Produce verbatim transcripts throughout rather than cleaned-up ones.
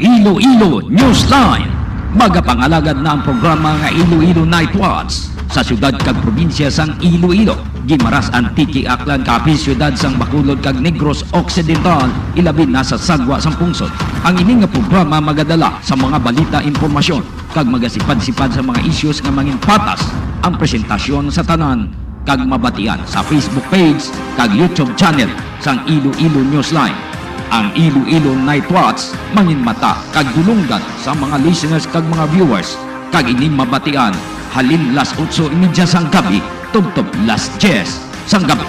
Iloilo Newsline. Magapangalagad na ang programa nga Iloilo Night Watch sa siyudad kag probinsya sang Iloilo, Guimaras, Antique, Aklan, Capiz, siyudad sang Bacolod kag Negros Occidental, ilabi na sa Sagwa sang Pungsod. Ang ini nga programa magadala sa mga balita, impormasyon, kag magasipad-sipad sa mga issues nga mangin patas. Ang presentasyon sa tanan kag mabatian sa Facebook page kag YouTube channel sang Iloilo Newsline. Ang Iloilo Night Watch manginmata kag dulonggan sa mga listeners kag mga viewers, kag ini mabatian halin las otso y media sang gabi tubtob las diyes sang gabi.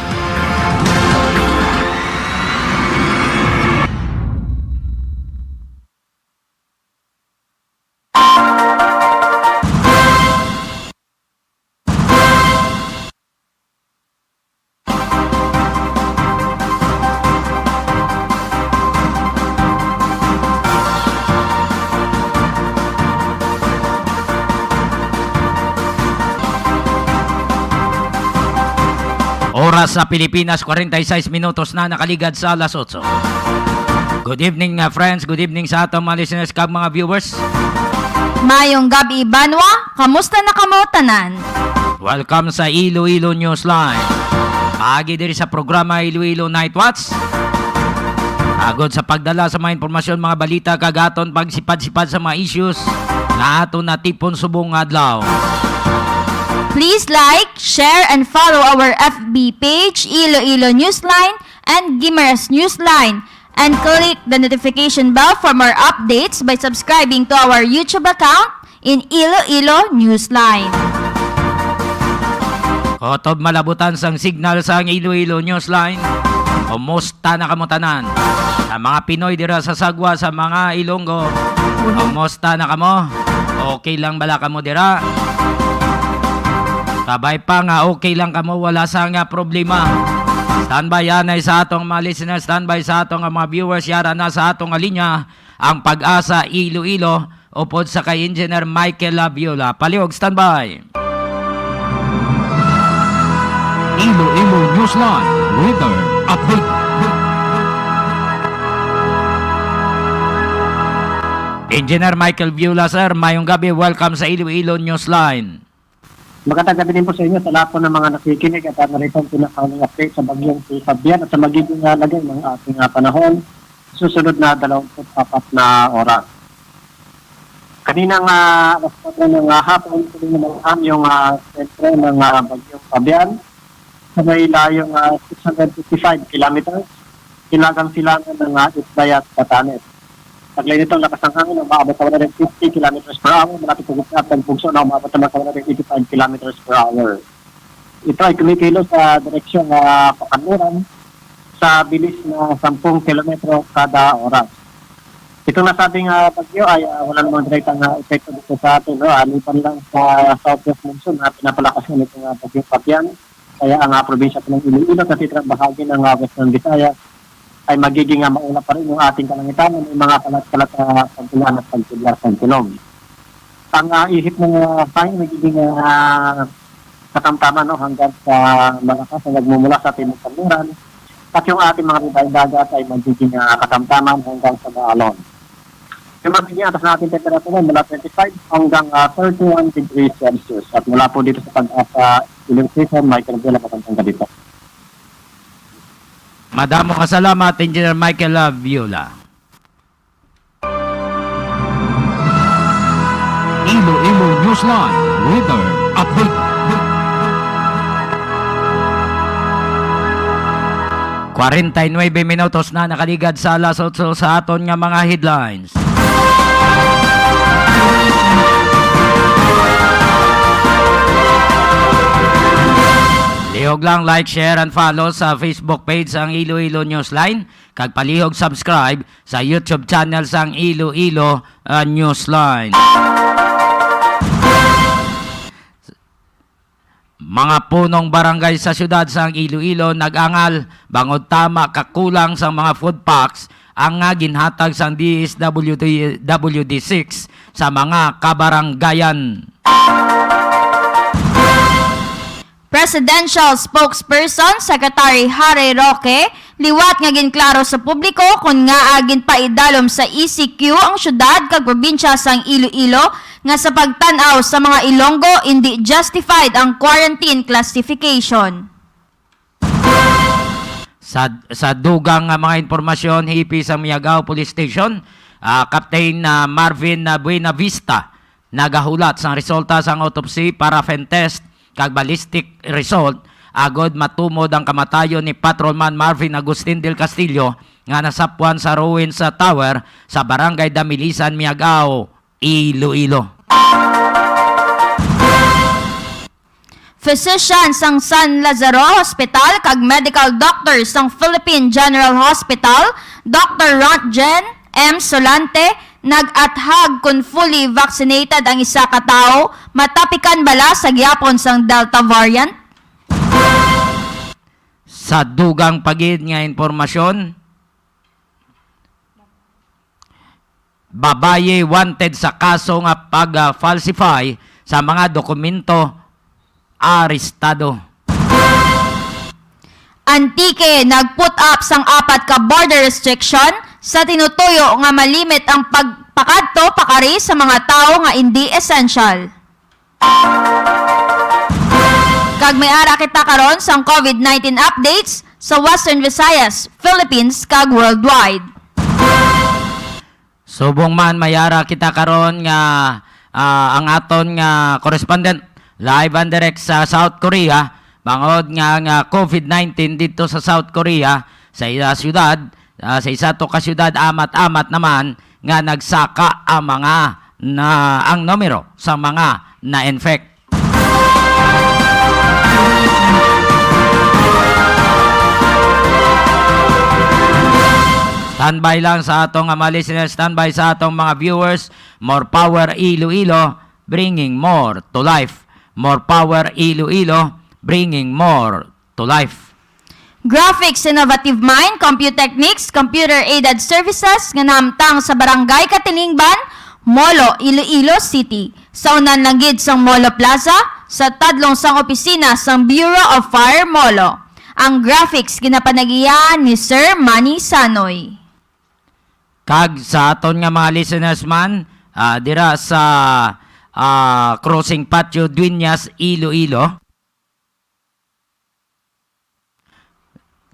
Oras sa Pilipinas, kwarenta y seis minutos na nakaligad sa alas otso. Good evening, uh, friends. Good evening sa atong mga listeners kag mga viewers. Mayong gabi, Banwa. Kamusta na kamo tanan? Welcome sa Iloilo Newsline. Paagi diri sa programa Iloilo Night Watch. Agod sa pagdala sa mga impormasyon, mga balita, kag aton pagsipad-sipad sa mga issues nga aton natipon subong nga adlaw. Please like, share, and follow our F B page, Iloilo Newsline, and Guimaras Newsline, and click the notification bell for more updates by subscribing to our YouTube account in Iloilo Newsline. Kutob malabutan sang signal sang Iloilo Newsline. Kumusta na kamo tanan? Sa mga Pinoy dira sa Sagwa, sa mga Ilonggo, kumusta na kamo? Okay lang bala kamo dira? Kabay pa nga okay lang kamo, wala sa nga problema. Standby anay sa atong mga listeners, standby sa atong mga viewers, yara na sa atong nga linya, ang Pag-asa Iloilo, upod sa kay Engineer Michael Laviola. Palihog, standby. Iloilo Newsline Weather Update. Engineer Michael Viola, sir, mayong gabi. Welcome sa Iloilo Newsline. Magandang gabi din po sa inyo, sa lahat po ng mga nakikinig at, ah, narito ang pinakahuling update sa bagyong si Fabian at sa magiging, ah, lagay ng ating, ah, panahon sa susunod na dalawampu't apat na oras. Kaninang, ah, alas kwatro ng, ah, hapon, tuloy na maluham yung, ah, sentro ng, ah, bagyong Fabian sa may layong, ah, six hundred fifty-five kilometers, hilagang silangan ng, ah, Itbayat, Batanes. Taglay nito, ang lakas ng hangin na umaabot sa one hundred fifty kilometers per hour, malapit sa gitna at ang bugso na umaabot naman sa one hundred eighty-five kilometers per hour. Ito ay kumikilos sa direksyong, ah, pakanluran sa bilis na sampung kilometro kada oras. Itong nasabing, ah, bagyo ay, ah, wala namang direktang, ah, epekto dito sa atin, no? Ah, liban lang sa southwest monsoon na pinapalakas na nitong, ah, bagyong Fabian. Kaya ang, ah, probinsya po ng Iloilo, sa sitira bahagi ng, ah, Western Visayas, ay magiging, ah, maulap pa rin yung ating kalangitan na may mga kalat-kalat na pag-ulan at pagkidlat ng kulog. Ang, ah, ihip ng, ah, hangin magiging, ah, katamtaman, no, hanggang sa malakas na nagmumula sa timog kanluran, at yung ating mga ribayang dagat ay magiging, ah, katamtaman hanggang sa maalon. Yung magiging atas natin temperatura mula twenty-five hanggang, ah, thirty-one degrees Celsius. At mula po dito sa Pag-asa Iloilo Station, Michael Vela, magandang gabi po. Madamo nga salamat, Engineer Michael, ah, Viola. Iloilo Newsline Weather Update. Kwarenta y nuebe minutos na nakaligad sa alas otso sa aton nga mga headlines. Lihog lang, like, share, and follow sa Facebook page ang Iloilo Newsline, kag palihog subscribe sa YouTube channel sang Iloilo, ah, Newsline. Mga punong barangay sa siyudad sang Iloilo nag-angal bangod tama ka kulang sang mga food packs ang nga ginhatag sang D S W D, W D six sa mga kabaranggayan. Press Presidential Spokesperson Secretary Harry Roque liwat nga ginklaro sa publiko kon ngaa ginpaidalom sa E C Q ang syudad kag probinsya sang Iloilo nga sa pagtan-aw sa mga Ilonggo indi justified ang quarantine classification. Sa, sa dugang nga mga impormasyon, hipi sa Miagao Police Station, ah, Captain, ah, Marvin, ah, Buenavista nagahulat sang resulta sang autopsy, paraffin test, kag ballistic result agod matumod ang kamatayon ni Patrolman Marvin Agustin del Castillo nga nasapwan sa ruins sa tower sa Barangay Damilisan, Miagao, Iloilo. Physician sang San Lazaro Hospital kag medical doctor sang Philippine General Hospital, Doctor Rontgen M. Solante, nag-athag kon fully vaccinated ang isa ka tawo, matapikan bala sa gihapon sang Delta variant. Sa dugang pa gid nga impormasyon, babayi wanted sa kaso nga pag-falsify sa mga dokumento, arestado. Antique nag-put up sang apat ka border restriction sa tinutuyo nga malimit ang pagpakadto pakari sa mga tawo nga indi essential. Kag may ara kita karon sang COVID nineteen updates sa Western Visayas, Philippines, kag worldwide. Subong man, may ara kita karon nga, ah, ang aton nga correspondent live and direct sa South Korea, bangod nga, nga COVID nineteen dito sa South Korea, sa iya syudad, ah, sa isa to ka syudad, amat-amat naman nga nagsaka ang mga na, ang numero sa mga na-infect. Standby lang sa atong, ah, mga listeners, standby sa atong mga viewers. More power Iloilo, bringing more to life. More power Iloilo, bringing more to life. Graphics Innovative Mind, Computechnics, Computer Aided Services nga nahamtang sa Barangay Katilingban, Molo, Iloilo City. Sa unan lang gid sang Molo Plaza, sa tadlong sang opisina sang Bureau of Fire Molo. Ang graphics ginapanagiya ni Sir Manny Sanoy. Kag sa aton nga mga listeners man, ah, dira sa, ah, Crossing Patio, Dueñas, Iloilo.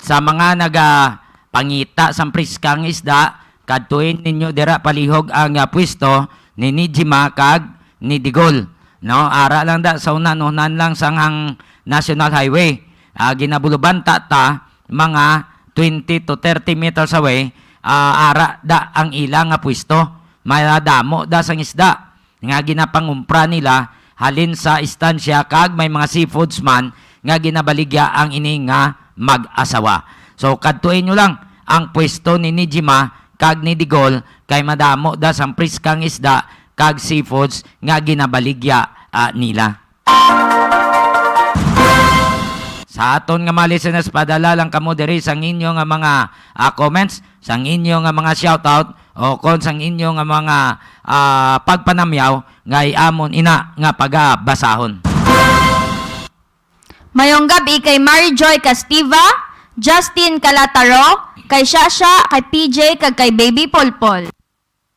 Sa mga nagapangita sang priskang isda, kadtuin ninyo dira palihog ang, ah, pwesto ni Nijima kag ni Digol. No, ara lang da sa unan-unan lang sang ang National Highway. Ah, ginabulubanta ta mga twenty to thirty meters away, ah, ara da ang ila nga pwesto. Madamo da sang isda nga ginapangumpra nila halin sa istansya, kag may mga seafoods man nga ginabaligya ang ini nga mag-asawa. So, kadtuin nyo lang ang pwesto ni Nijima kag ni Digol, kay madamo da sang priskang isda kag seafoods nga ginabaligya, ah, nila. Sa aton nga mga listeners, padala lang kamo diri sang inyo nga mga, ah, comments, sang inyo nga mga shoutout, o kon sang inyo nga mga, ah, pagpanamyaw, nga amon ina nga pagabasahon. Mayong gab-i kay Mary Joy Castiva, Justin Calataro, kay Shasha, kay P J, kag kay Baby Polpol.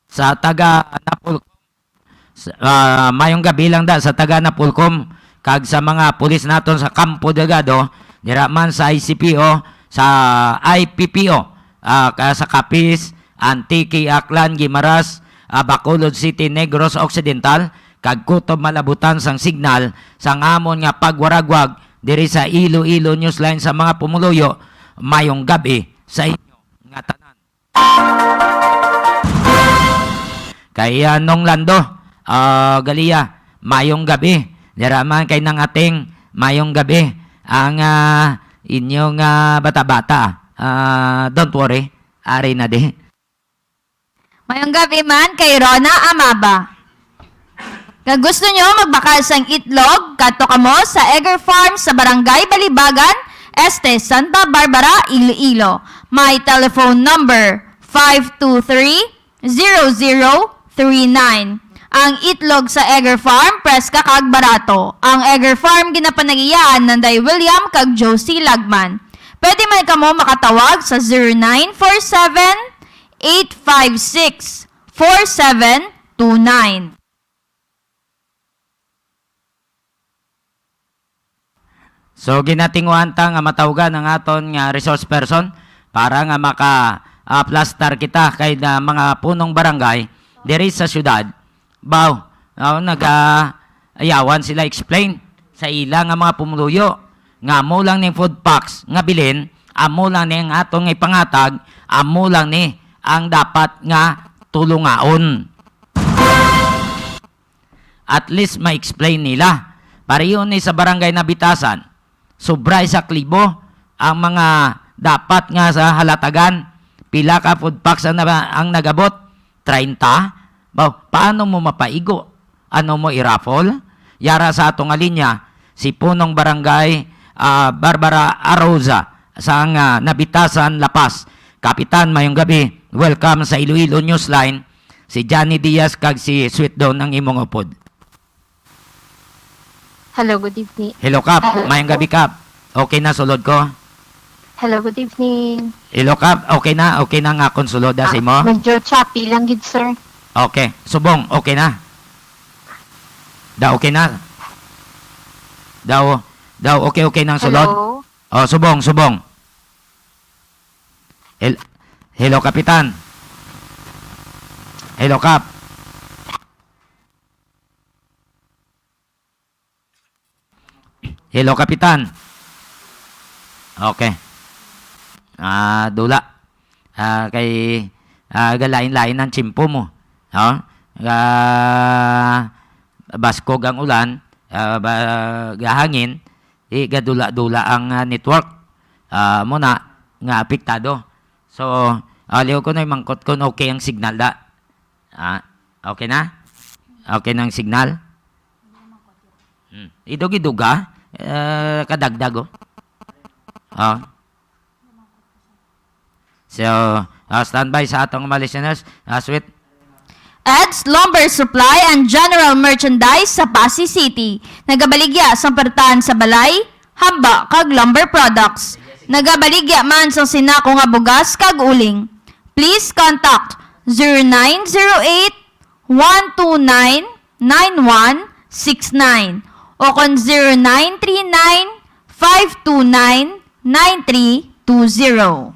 Sa taga Napolcom, sa, ah, mayong gab-i lang da sa taga Napolcom, kag sa mga pulis naton sa Campo Delgado, dira man sa I C P O, sa I P P O, ah, ka-, sa Capiz, Antique, Aklan, Guimaras, ah, Bacolod City, Negros Occidental, kag kutob malabutan sang signal sang amon nga pagwaragwag diri sa Iloilo Newsline. Sa mga pumuluyo, mayong gab-i sa inyo nga tanan. Kay, ah, Nong Lando, ah, Galia, mayong gab-i. Dira man kay Nang Ating, mayong gab-i. Ang, ah, inyong, ah, bata-bata, ah, don't worry, ari na di. Mayong gab-i man kay Rona Amaba. Kung gusto nyo magbakal sang itlog, kadto kamo sa Egger Farm sa Barangay Balibagan, Este, Santa Barbara, Iloilo. May telephone number five two three, zero zero three nine. Ang itlog sa Egger Farm, preska kag barato. Ang Egger Farm ginapanagiyaan nanday William kag Josie Lagman. Pwede man kamo makatawag sa zero nine four seven, eight five six, four seven two nine. So, ginatinguhan ta nga matawgan ang aton nga resource person para nga maka, ah, plastar kita kay na mga punong barangay diri sa syudad. Baw, oh, nag-, ah, ayawan sila explain sa ila nga mga pumuluyo nga amo lang ning food packs nga bilin, amo lang ning aton nga ipangatag, amo lang ni ang dapat nga tulungaon. At least ma-explain nila. Pareho ni sa Barangay Nabitasan, sobra isa ka libo ang mga dapat nga sa halatagan. Pila ka food packs ang, naba-, ang nagabot? Treinta? Baw, paano mo mapaigo? Ano mo i-raffle? Yara sa ato nga linya, si Punong Barangay, ah, Barbara Aroza sang, ah, Nabitasan, La Paz. Kapitan, mayong gabi. Welcome sa Iloilo Newsline. Si Johnny Diaz kag si Sweet Dawn ang imong upod. Hello, good evening. Hello, Kap. Hello. Mayong gabi, Kap. Okay na sulod ko? Hello, good evening. Hello, Kap. Okay na? Okay na nga akong sulod, ah, sa Ah, imo? Medyo choppy lang gid, sir. Okay. Subong, okay na? Daw, okay na? Daw, daw, okay, okay nang sulod? Hello? Oh, subong, subong. Hel-, hello, Kapitan. Hello, Kap. Hello, Kapitan. Okay. Ah, dula. Ah, kay, ah, galain-lain ang tiyempo mo. Oh? Ga-, baskog ang ulan, ah, ba-, gahangin, di gadula-dula ang, ah, network. Ah, mo na nga apektado. So, ah, liho ko na mangkot kung okay ang signal da. Ah, okay na? Okay na ang signal? Hmm. Idog-idoga, eh, kadagdag, oh. Oh. So, ah, standby sa atong mga listeners. Ah, sweet. Ed's Lumber Supply and General Merchandise sa Passi City. Nagabaligya sang pertahan sa balay, hamba, kag lumber products. Nagabaligya man sang sinako nga bugas kag uling. Please contact zero nine zero eight, one two nine, nine one six nine o kon zero nine three nine, five two nine, nine three two zero.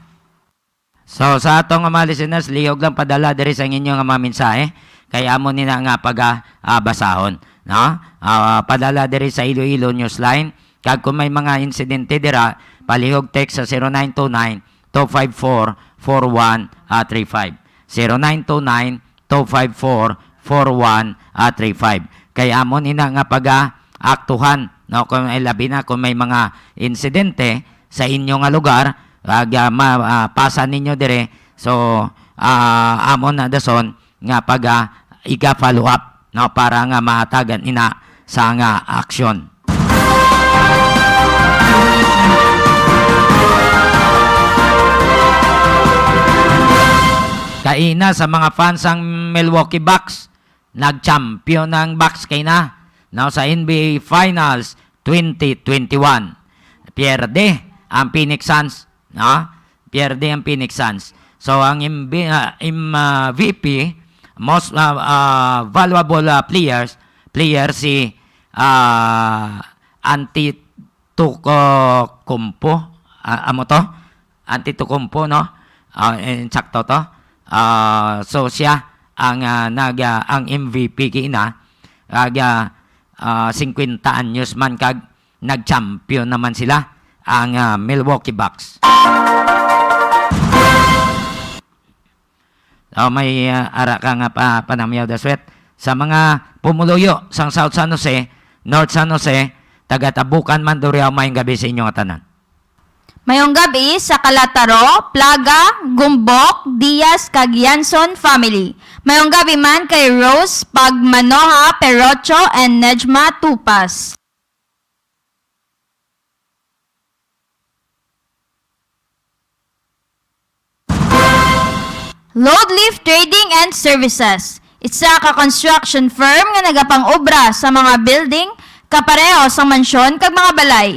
So, sa atong mga listeners, lihog lang padala diri sa inyo nga mga mensahe. Kay amo ni na nga pag, ah, ah, basahon, no? Ah, padala diri sa Iloilo Newsline. Kag kung may mga insidente dira, palihog text sa zero nine two nine, two five four, four one three five. Zero nine two nine, two five four, four one three five. Kay amo ni na nga pag-aaktuhan, no? Kung, eh, labi na kung may mga insidente sa inyo nga lugar, ag, ah, ma-, ah, pasa ninyo dire. So, ah, amo na dason nga pag, ah, iga-follow up, no, para nga mahatagan ina sa nga aksyon. Kaina sa mga fans sang Milwaukee Bucks, nag-champion ang Bucks kaina, no, sa N B A Finals twenty twenty-one. Pierde ang Phoenix Suns, no? Pierde ang Phoenix Suns. So, ang M V, ah, M-, ah, V P, most, ah, ah, valuable, ah, players, player si, ah, Antetokounmpo, ah, amo to? Antetokounmpo, no? Ah, eh, sakto to? Ah, so, siya ang, ah, nag-, ah, ang M V P kaina, ag, ah, ah, singkwenta anyos man kag nag-champion naman sila, ang, ah, Milwaukee Bucks. Oh, may, ah, ara ka nga pa-, panamyaw, Daswet. Sa mga pumuluyo sang South San Jose, North San Jose, taga Tabukan man, Duriao, mayong gabi sa inyo nga tanan. Mayong gabi sa Calataro, Plaga, Gumbok, Diaz, kag Yanson family. Mayong gabi man kay Rose Pagmanoha Perocho and Nejma Tupas. Load Lift Trading and Services. Isa ka construction firm nga nagapang-obra sa mga building, kapareho sang mansyon kag mga balay.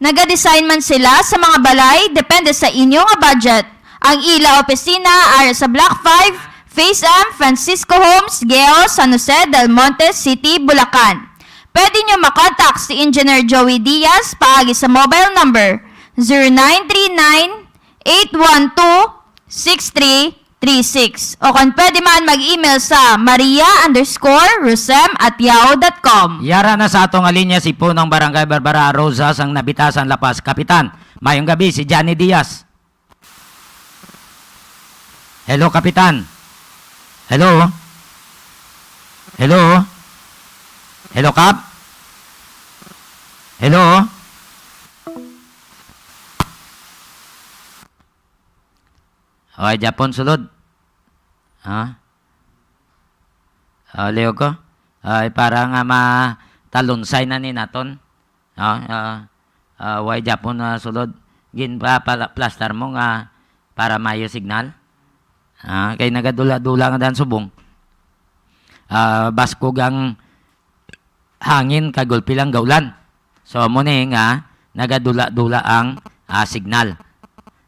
Nagadesign man sila sa mga balay depende sa inyo nga budget. Ang ila opisina ara sa Block five, Phase M, Francisco Homes, Geo, San Jose del Monte City, Bulacan. Pwede nyo makontak si Engineer Joey Diaz paagi sa mobile number zero nine three nine, eight one two, six three three six. O kung pwede man, mag-email sa maria underscore rosem at yahoo dot com. Yara na sa ato nga linya si Punong Barangay Barbara Rosa sang Nabitasan, La Paz. Kapitan, mayong gabi, si Johnny Diaz. Hello, Kapitan. Hello? Hello? Hello, Kap? Hello? Oy, Japon, sulod. Ha? Ah, liog ko. Ay, para nga matalunsay na ni naton. Ah, ah, ah, way Japon na sulod. Gin pa pala plastar mo nga para mayo signal. Ah, kay nagadula-dula nga dan subong. Ah, baskog ang hangin kag gulpi lang gaulan. So, amo ni nga nagadula-dula ang, ah, signal.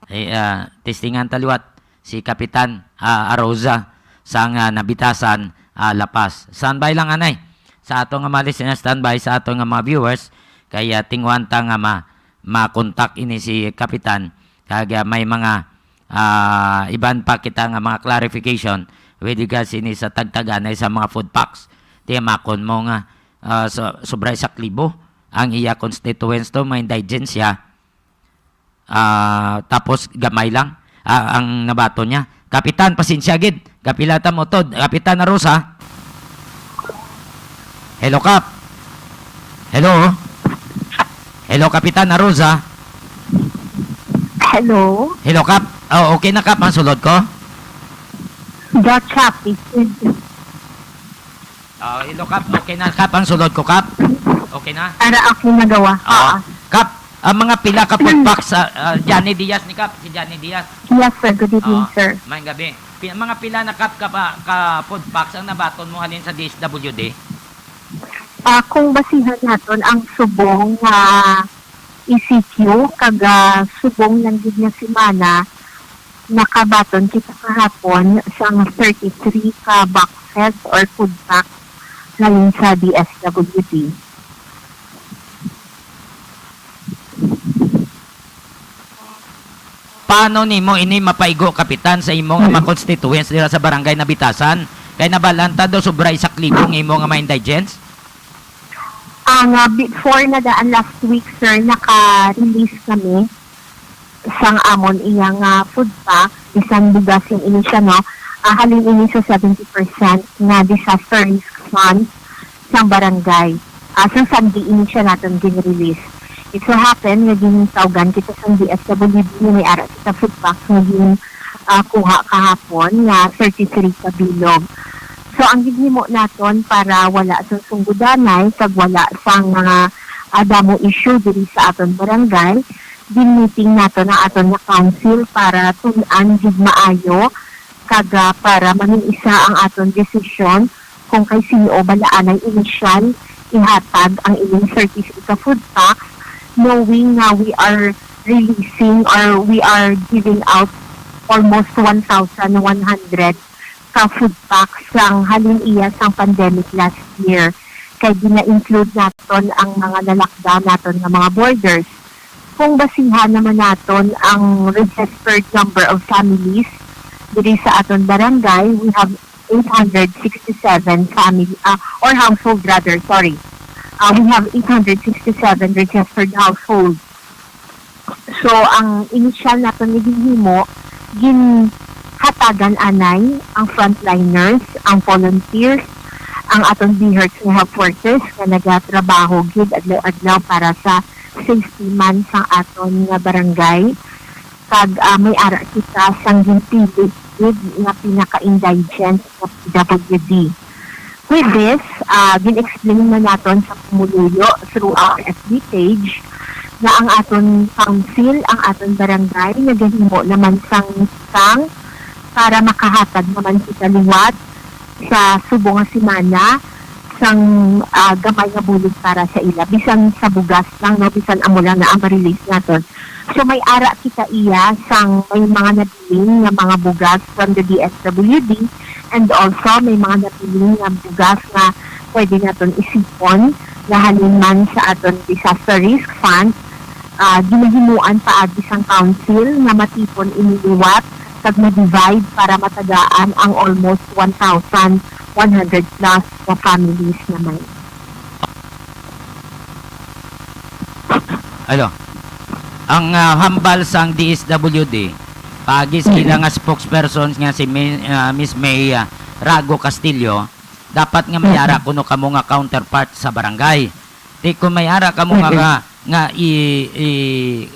Eh, ah, testingan ta liwat si Kapitan, ah, Aroza sang, ah, Nabitasan, ah, La Paz. Standby lang, anay. Sa ato nga mga listeners, standby sa ato nga mga viewers, kay, ah, tinguhan ta nga ma-, makontak ini si Kapitan. Kag, ah, may mga, ah, iban pa kita nga mga clarification with regards ini sa tagtaganay sa mga food packs. Tiyamakon mo nga, ah, so-, sobra isa ka libo ang iya constituents to, may indigensya. Ah, tapos gamay lang, ah, ang nabaton niya. Kapitan, pasensya gid. Kapila ta mo, Tod. Kapitan Arosa. Hello, Kap. Hello. Hello, Kapitan Arosa. Hello. Hello, Kap. Oh, okay na, Kap, ang sulod ko? The traffic. Ah, hello, Kap. Okay na, Kap, ang sulod ko, Kap? Okay na? Ara, okay na gawa. Oo. Ah. Kap, ang mga pila ka food packs, ah, ah, Johnny Diaz ni Kap, si Johnny Diaz. Yes, sir. Good evening, Oo. sir. Maayong gabi. Pi-, mga pila na, Kap, ka, pa-, ka food packs ang nabaton mo halin sa D S W D? Ah, kung basihan naton ang subong nga E C Q, kag, ah, subong lang gid nga semana, nakabaton kita kahapon sang thirty-three ka boxes or food pack halin sa D S W D. Paano nimo ini mapaigo, Kapitan, sa imo nga mga constituents dira sa Barangay Nabitasan? Kay nabal-an ta daw sobra isa ka libo ang imo nga mga indigents? Ang, ah, before na daan last week, sir, naka-release kami sang amon iya nga food pack, bisan bugas ini siya, no? Ah, halin ini sa seventy percent nga disaster risk fund sang barangay. Ah, sang Sunday ini siya naton gin-release. It so happen nga gintawgan kita sang D S W D, may ara kita food pack nga gin, ah, kuha kahapon nga thirty-three ka bilog. So, ang ginhimo naton para wala sang sunggodanay kag wala sang mga, ah, damo issue diri sa aton barangay, gin-meeting naton ang aton nga council para tun-an gid maayo kag, ah, para mangin-isa ang aton desisyon kung kay sin-o bala anay inisyal ihatag ang ining thirty-three ka food packs, knowing nga we are releasing or we are giving out almost one thousand one hundred ka food packs sang halin iya sang pandemic last year, kay gina-include naton ang mga na-lockdown naton nga mga borders. Kung basihan naman naton ang registered number of families diri sa aton barangay, we have eight hundred sixty-seven family, ah, or household rather, sorry. Ah, we have eight hundred sixty-seven registered households. So, ang inisyal naton nga ginhimo, ginhatagan anay ang frontliners, ang volunteers, ang aton BHERTs nga health workers nga nagatrabaho gid adlaw-adlaw para sa safety man sang aton nga barangay. Kag, ah, may ara kita sang ginpili gid nga pinaka-indigent nga P W D. With this, ah, gin-explain na naton sa pumuluyo through our F B page nga ang aton council, ang aton barangay, nagahimo naman sang sang para makahatag naman kita liwat sa subong nga semana sang, ah, gamay nga bulig para sa ila, bisan sa bugas lang, no, bisan amo lang na ang ma-release naton. So, may ara kita iya sang may mga nabilin nga mga bugas from the D S W D, and also may mga nabilin nga bugas nga pwede naton isipon nga halin man sa aton disaster risk fund. Ah, ginahimuan paagi sang council nga matipon ini liwat kag ma-divide para matagaan ang almost one thousand one hundred plus ka families naman. Ano? Ang ah, hambal sang D S W D, paagi sa ila nga spokesperson nga si Mi- ah, Miss May ah, Rago Castillo, dapat nga may ara kuno kamo nga counterpart sa barangay. Di kung may ara kamo nga nga, nga i, i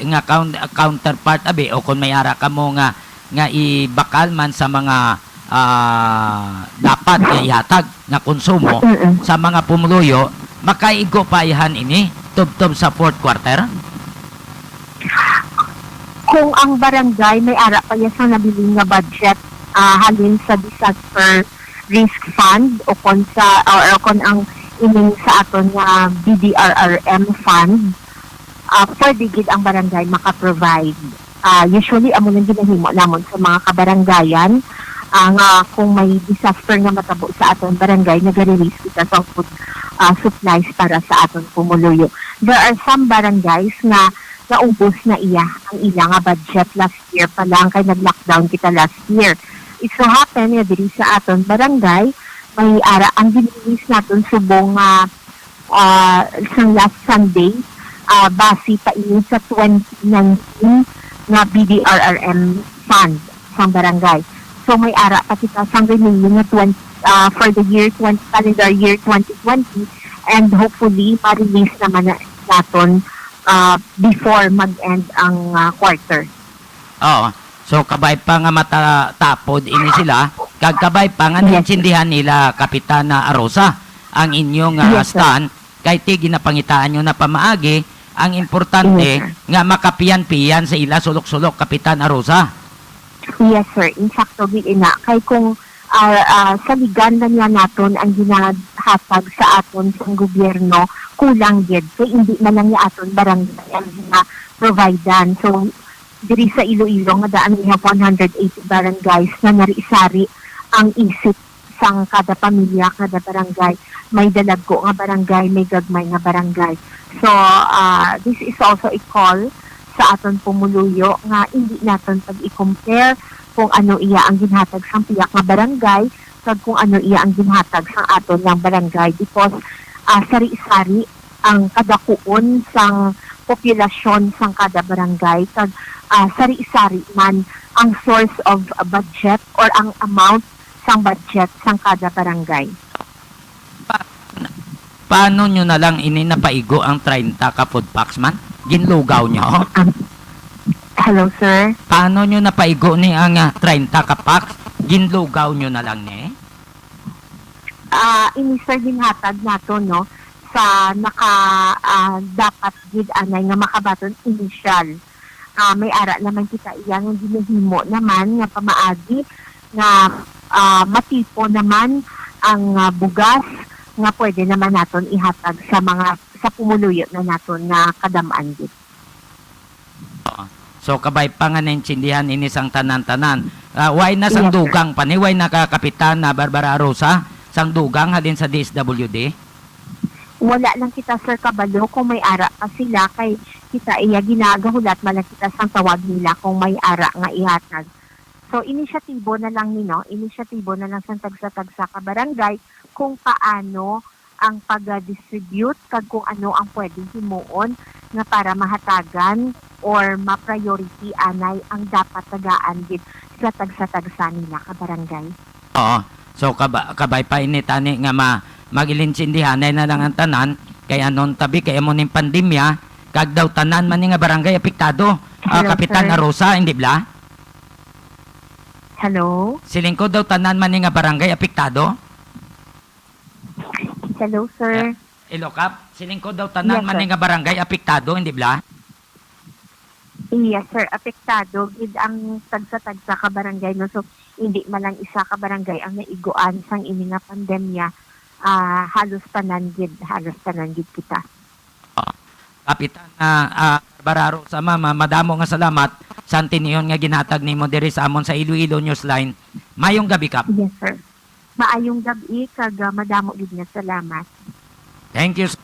nga count, counterpart abi, o kung may ara kamo nga nga ibakal man sa mga ah, dapat nga ihatag nga konsumo Mm-mm. sa mga pumuluyo, makaigo pa ihan ini tubtob sa fourth quarter? Kung ang barangay may ara pa iya sa nabilin nga budget, ah, halin sa disaster risk fund o kon sa, or, or kon ang ining sa aton nga B D R R M fund, ah, pwede gid ang barangay maka-provide. Ah, usually, amo nang ginahimo namon sa mga kabarangayan, ah, nga kung may disaster nga matabo sa aton barangay, nag-release kita sa food, ah, supplies para sa aton pumuluyo. There are some barangays nga naubos na iya ang ila nga budget last year pa lang, kay nag-lockdown kita last year. It so happen nga diri sa aton barangay, may ara ang gin-release naton subong nga, ah, sang last Sunday, ah, base pa ini sa twenty nineteen nga B D R R M fund sang barangay. So, may ara pa kita sang remaining nga twenty, ah, for the year twenty, calendar year twenty twenty, and hopefully ma-release naman na naton, ah, before mag-end ang, ah, quarter. Oo. So, kabay pa nga matatapod ini sila, kag kabay pa nga Yes, sir. naintindihan nila, Kapitana Arosa, ang inyong ah, Yes, sir. stand, kay ti ginapangitaan nyo na pamaagi, ang importante Yes, sir. nga makapiyan-piyan sa ila sulok-sulok, Kapitan Arosa. Yes, sir. Insakto gid ina. Kay kung, ah, ah, saligan na niya naton ang ginahatag sa aton sang gobyerno, kulang gid. Kay hindi man lang niya aton barangay ang gina-providean. So, diri sa Iloilo nga daan, we have one hundred eighty barangays na nari-sari ang isip sang kada pamilya, kada barangay. May dalagko nga barangay, may gagmay nga barangay. So, ah, this is also a call sa aton pumuluyo nga hindi naton pag-i-compare kung ano iya ang ginhatag sang pihak nga barangay kag kung ano iya ang ginhatag sang aton lang barangay, because, ah, sari-sari ang kadakuon sang populasyon sang kada barangay, kag, ah, sari-sari man ang source of budget or ang amount sang budget sang kada barangay. Pa, paano nyo na lang ini napaigo ang treinta ka food packs man? Ginlugaw nyo? Um, hello, sir. Paano nyo napaigo ni ang ah, treinta ka packs? Ginlugaw nyo na lang ni? Ah, ini, sir, ginhatag nato, no, sa naka, ah, dapat gid anay nga makabaton initial. Ah, may ara naman kita iya nga ginahimo naman nga pamaagi nga, ah, matipo naman ang, ah, bugas nga pwede naman naton ihatag sa mga, sa pumuluyo na naton nga kadam-an gid. So, kabay pa nga naintindihan ini sang tanan-tanan. Ah, way na sang Yes, sir. dugang pa ni, way na ka Kapitan na Barbara Rosa, sang dugang halin sa D S W D? Wala lang kita, sir, kabalo kung may ara pa sila, kay kita iya ginagahulat man lang kita sang tawag nila kung may ara nga ihatag. So, inisyatibo na lang ni, no? Inisyatibo na lang sang tagsa-tagsa ka barangay kung paano ang pag-distribute kag kung ano ang pwedeng himuon nga para mahatagan or ma-priority anay ang dapat tagaan gid sa tagsa-tagsa nila ka barangay. Oo. So, kaba, kabay pa ini tani nga ma, magilinsindihanay na lang ang tanan, kay anon tabi, kay amo ning pandemya, kag daw tanan man ni nga barangay apektado. Ah, Hello, Kapitan sir. Arosa, hindi bla? Hello? Siling ko daw tanan man ni nga barangay apektado. Hello, sir. Ilocap, siling ko daw tanan Yes, man ni sir. nga barangay apektado, hindi bla? Yes, sir. Apektado gid ang tagsa-tagsa ka barangay, no? So, hindi man lang isa ka barangay ang naiguan sang ini nga pandemya. Ah, halos tanan gid, halos tanan gid kita. Ah, Kapitan, ah, ah, Barbara Rosa, ma'am, ah, madamo nga salamat sa antinihon nga ginhatag nimo diri sa amon sa Iloilo Newsline. Mayong gabi, Kap. Yes, sir. Maayong gabi, kag, ah, madamo gid nga salamat. Thank you, sir.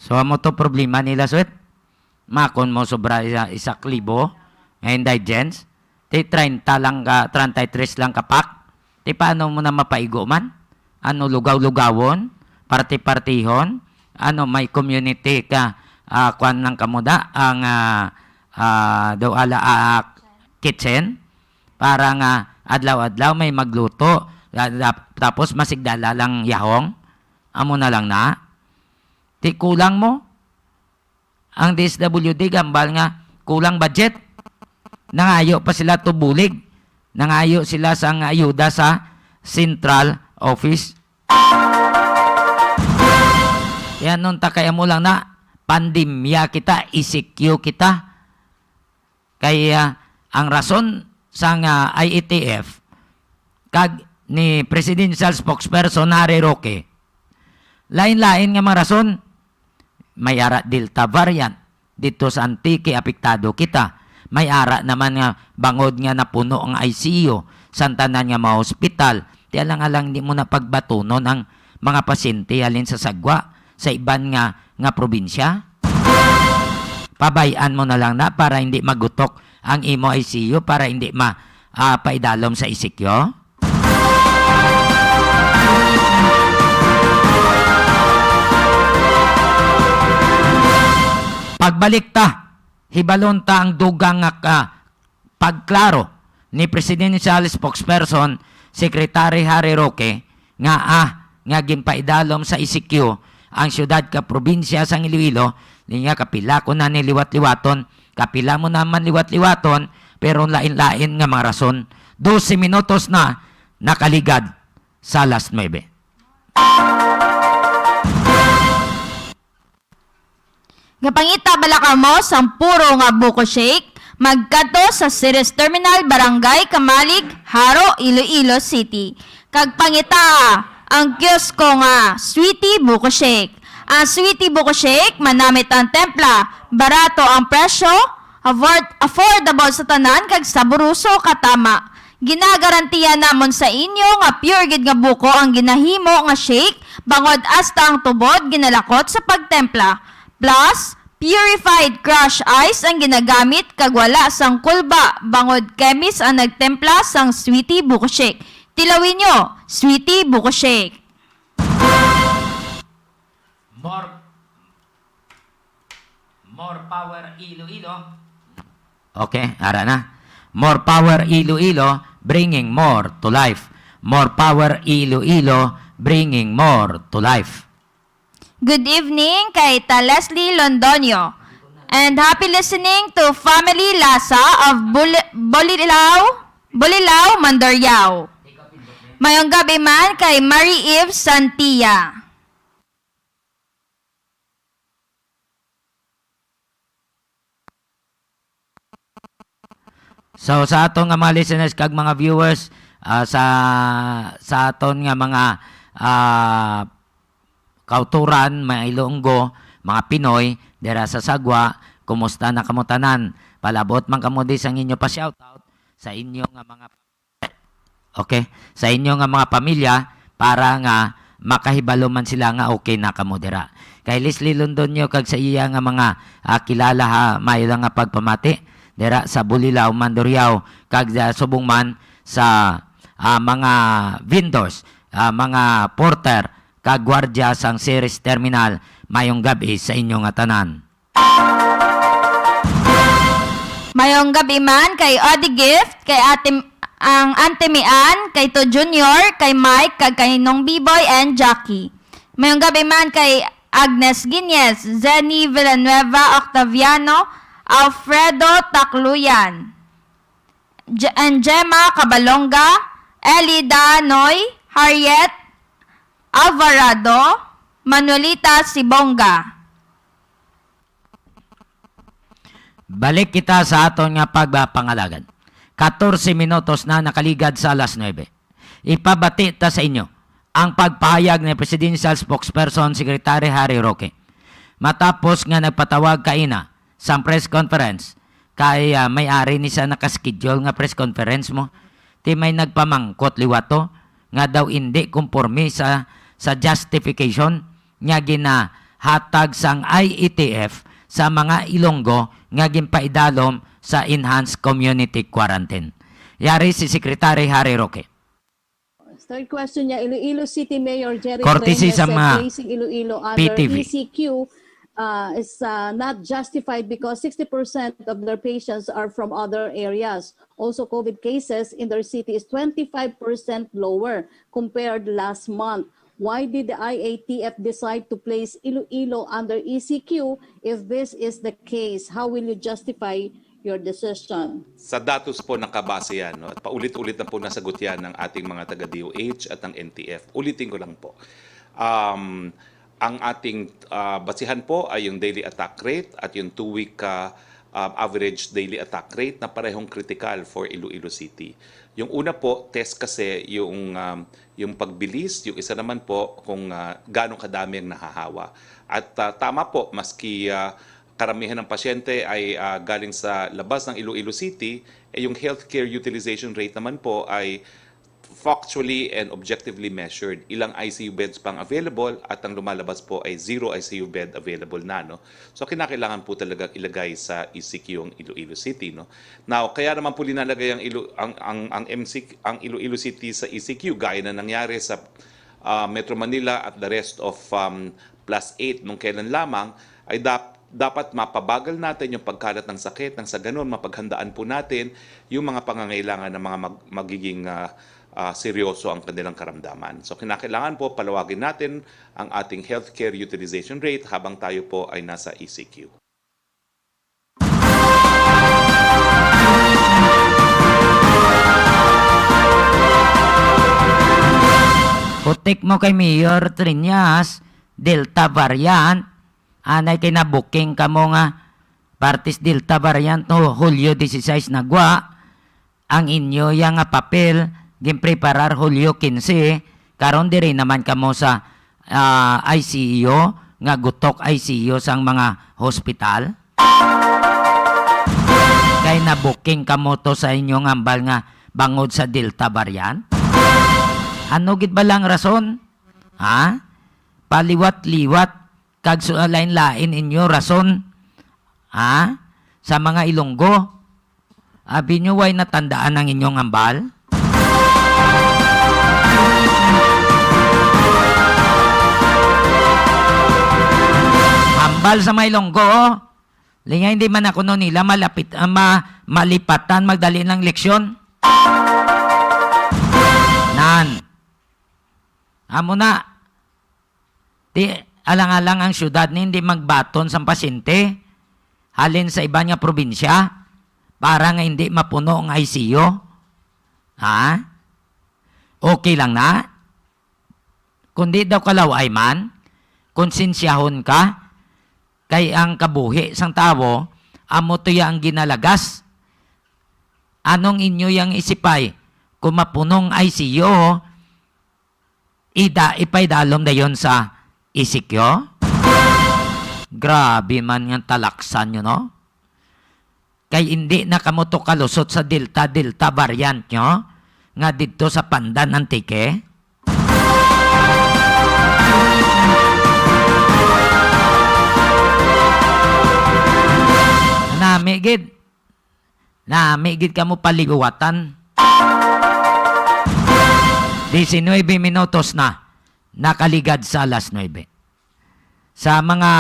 So, amo to problema nila, Sweet. Makon mo sobra isa, isa ka libo nga indigents, ti treinta lang ka, treinta y tres lang ka pack. Ti paano mo na mapaigo man? Ano, lugaw-lugawon? Party-partihon? Ano, may community ka, ah, kwan lang kamo da, ang, ah, ah, daw ala, ah, kitchen? Para nga adlaw-adlaw may magluto. Ah, dap-, tapos masigdala lang yahong? Amo na lang na? Ti kulang mo? Ang D S W D gambal nga kulang budget. Nangayo pa sila tubulig. Nangayo sila sang ayuda sa central office. Yan nun ta kay amo lang na pandemya kita, E C Q kita. Kay, ah, ang rason sang, ah, I A T F kag ni Presidential Spokesperson Harry Roque, lain-lain nga mga rason. May ara Delta variant dito sa Antique, apektado kita. May ara naman nga bangod nga napuno ang I C U sa tanan nga mga hospital. Ti alang-alang di mo na pagbatunon ang mga pasyente halin sa Sagwa, sa iban nga, nga probinsya. Pabay-an mo na lang na para hindi magutok ang imo I C U, para hindi ma-, ah, paidalom sa E C Q. Pagbalik ta, hibalon ta ang dugang nga ka-, pagklaro ni Presidential Spokesperson Secretary Harry Roque nga, ah, nga ginpaidalom sa E C Q ang siyudad kag probinsya sang Iloilo, niya kapila ko na ni liwat-liwaton, kapila mo naman liwat-liwaton, pero lain-lain nga mga rason. Dose minutos na nakaligad sa alas nuebe. Gapangita bala kamo sang puro nga buko shake? Magkadto sa Ceres Terminal, Barangay Camalig, Jaro, Iloilo City, kag pangitaa ang kiosko nga Sweetie Buko Shake. Ang Sweetie Buko Shake, manamit ang templa, barato ang presyo, afford-, affordable sa tanan, kag saboroso katama. Ginagarantiya namon sa inyo nga pure gid nga buko ang ginahimo nga shake, bangod hasta ang tubod ginalakot sa pagtempla. Plus, purified crush ice ang ginagamit kag wala sang kulba, bangod chemist ang nagtempla sang Sweetie Buko Shake. Tilawin nyo, Sweetie Buko Shake. More More power, Iloilo. Okay, ara na. More power, Iloilo, bringing more to life. More power, Iloilo, bringing more to life. Good evening kay ta Leslie Londoño. And happy listening to Family Lasa of Buli-, Bulilao, Bulilao, Mandurriao. Mayong gabi man kay Marie Eve Santia. So, sa aton nga mga listeners kag mga viewers, ah, sa, sa aton nga mga, ah, kauturan, mga Ilonggo, mga Pinoy, dira sa Sagwa, kumusta na kamo tanan? Palabot man kamo di sang inyo pa shoutout sa inyo nga mga Okay? Sa inyo nga mga pamilya, para nga makahibalo man sila nga okay na kamo dira. Kay Leslie Londoño kag sa iya nga mga, ah, kilala ha, maayo lang nga pagpamati dira sa Bulilao, Mandurriao, kag sa subong man sa, ah, mga vendors, ah, mga porter, kag gwardya sang Ceres Terminal, mayong gab-i sa inyo nga tanan. Mayong gab-i man kay Odi Gift, kay Ate, ang Ante Mian, kay To Junior, kay Mike, kag kay Nong Biboy and Jackie. Mayong gab-i man kay Agnes Guiñez, Zenny Villanueva, Octaviano, Alfredo Tacluyan. Je-, and Gemma Cabalonga, Elida Noy, Harriet Alvarado, Manuelita Sibonga. Balik kita sa aton nga pagpangalagad. Katorse minutos na nakaligad sa alas nuebe. Ipabati ta sa inyo ang pagpahayag ni Presidential Spokesperson Secretary Harry Roque. Matapos nga nagpatawag kaina sang press conference, kay, ah, may ari ni sa nakaschedule nga press conference mo, ti may nagpamangkot liwat to nga daw indi komporme sa, sa justification nga ginahatag sang I A T F sa mga Ilonggo nga ginpaidalom sa enhanced community quarantine. Yari si Secretary Harry Roque. Third question niya, Iloilo City Mayor Jerry Courtesy Treñas sa said mga placing Iloilo under P T V. E C Q, uh, is, uh, not justified because sixty percent of their patients are from other areas. Also, COVID cases in their city is twenty-five percent lower compared last month. Why did the I A T F decide to place Iloilo under E C Q? If this is the case, how will you justify your decision? Sa datos po nakabase yan, no? At paulit-ulit na po nasagot yan ng ating mga taga D O H at ng N T F. Ulitin ko lang po. Um, ang ating, ah, basihan po ay yung daily attack rate at yung two-week, ah, ah, average daily attack rate na parehong critical for Iloilo City. Yung una po, test kasi yung, um, yung pagbilis, yung isa naman po kung, ah, gaano kadami ang nahahawa. At, ah, tama po, maski, ah, karamihan ng pasyente ay, ah, galing sa labas ng Iloilo City, eh, yung healthcare utilization rate naman po ay factually and objectively measured. Ilang I C U beds pang available at ang lumalabas po ay zero I C U bed available na, no? So, kinakailangan po talaga ilagay sa E C Q ang Iloilo City, no? Now, kaya naman po linalagay ang Ilo-, ang, ang, ang M C, ang Iloilo City sa E C Q, gaya na nangyari sa, ah, Metro Manila at the rest of, um, plus eight nung kailan lamang, ay dap-, dapat mapabagal natin yung pagkalat ng sakit, nang sa ganun, mapaghandaan po natin yung mga pangangailangan ng mga mag-, magiging, ah, ah, seryoso ang kanilang karamdaman. So, kinakailangan po, palawagin natin ang ating healthcare utilization rate habang tayo po ay nasa E C Q. Putik mo kay Mayor Treñas, Delta variant. Anay kay nabuking kamo nga partis Delta variant no Hulyo dieciséis nagwa. Ang inyo ya nga papel ginpreparar Hulyo quince, karon diri naman kamo sa, ah, I C U nga gutok I C U sang mga hospital? Kay nabuking kamo to sa inyong hambal nga bangod sa Delta variant? Ano gid ba lang rason? Ha? Paliwat-liwat kag su-, lain-lain inyo rason, ha? Sa mga Ilonggo, abi nyo way natandaan ang inyong hambal? Hambal sa mga Ilonggo, oh. Lingay, hindi man ako no nila malapit, ah, ma-, malipatan, magdali ng leksyon. Nan. Amo na. Ti, alang-alang ang syudad ni hindi magbaton sang pasyente halin sa iban nga probinsya para nga hindi mapuno ang I C U. Ha? Okay lang na? Kung di daw kalaw-ay man, konsensyahon ka, kay ang kabuhi sang tawo amo to ya ang ginalagas. Anong inyo yang isipay kung mapunong I C U, ida ipaidalom dayon sa E C Q? Grabe man nga talaksan nyo, no? Kay indi na kamo to kalusot sa Delta, Delta variant nyo nga didto sa Pandan, Antique? Nami gid. Nami gid kamo paliwatan. Diecinuebe minutos na, nakaligad sa alas nuebe. Sa mga,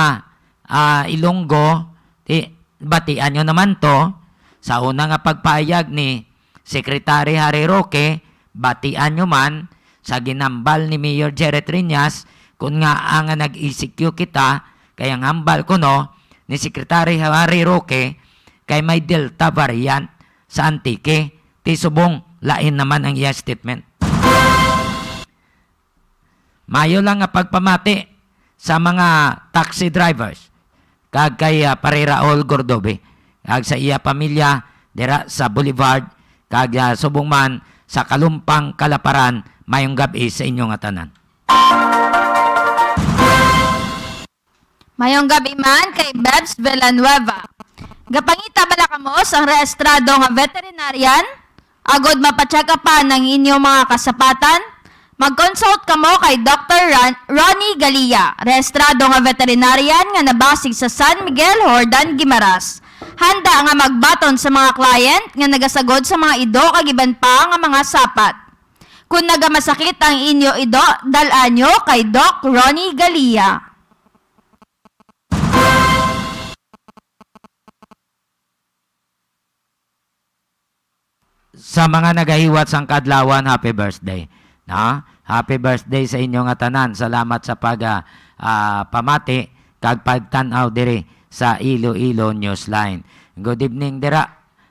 ah, Ilonggo, ti-, batian nyo naman to. Sa una nga pagpahayag ni Secretary Harry Roque, batian nyo man sa ginambal ni Mayor Jerry Treñas, kun ngaa nga nag-E C Q kita, kay ang hambal kuno ni Secretary Harry Roque kay may Delta variant sa Antique. Ti subong lain naman ang iya statement. Mayo lang nga pagpamati sa mga taxi drivers kag kay, ah, Pare Raul Gordobe kag sa iya pamilya dira sa Boulevard kag, ah, subong man sa Kalumpang Kalaparan. Mayong gab-i sa inyo nga tanan. Mayong gab-i man kay Bebs Villanueva. Gapangita bala kamo sang rehistrado nga veterinarian? Agod mapa-check-upan ang inyo mga kasapatan, mag-consult kamo kay Doktor Ron-, Ronnie Galia, rehistrado nga veterinarian nga nabasig sa San Miguel, Jordan, Guimaras. Handa nga magbaton sa mga client nga nagasagod sa mga ido kag iban pa nga mga sapat. Kung nagamasakit ang inyo ido, dal-a nyo kay Doc Ronnie Galia. Sa mga nagahiwat sang kaadlawan, happy birthday. Na? Happy birthday sa inyo nga tanan. Salamat sa pag, ah, ah, pamati kag pagtan-aw diri sa Iloilo Newsline. Good evening dira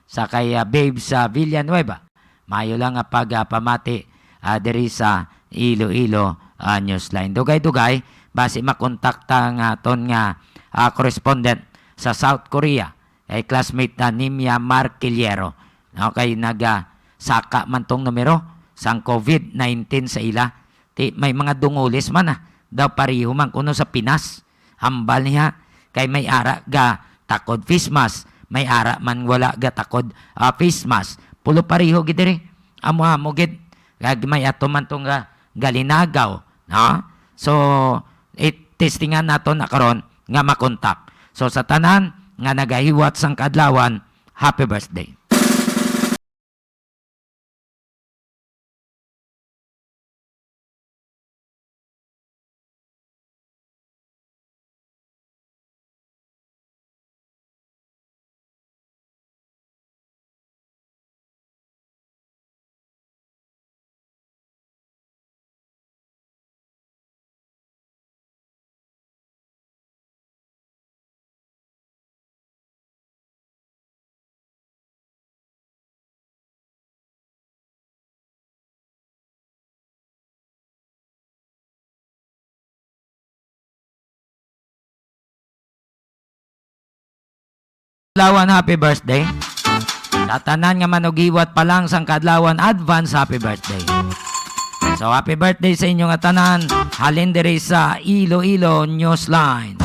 sa kay, ah, Babes, ah, Villanueva. Maayo lang nga pag, ah, pamati, ah, diri sa Iloilo, ah, Newsline. Dugay-dugay, basi makontakta nga aton nga, ah, correspondent sa South Korea, kay classmate na Nimia Marquillero. No, kay naga-, saka man tong numero sang COVID nineteen sa ila. Ti, may mga dungulis man, ah, daw pareho man kuno sa Pinas. Hambal niya, kay may ara ga takod face mask, may ara man wala ga takod, ah, face mask. Pulo pareho gid diri. Amo-amo gid. Kag may ato man tong ga-, galinagaw, no? So, i-testingan nato na karon nga makontak. So, sa tanan nga nagahiwat sang kaadlawan, happy birthday. Adlawan, happy birthday. Sa tanan nga manugiwat pa lang sang kaadlawan, advance happy birthday. So, happy birthday sa inyo nga tanan. Halin diri sa Iloilo Newsline.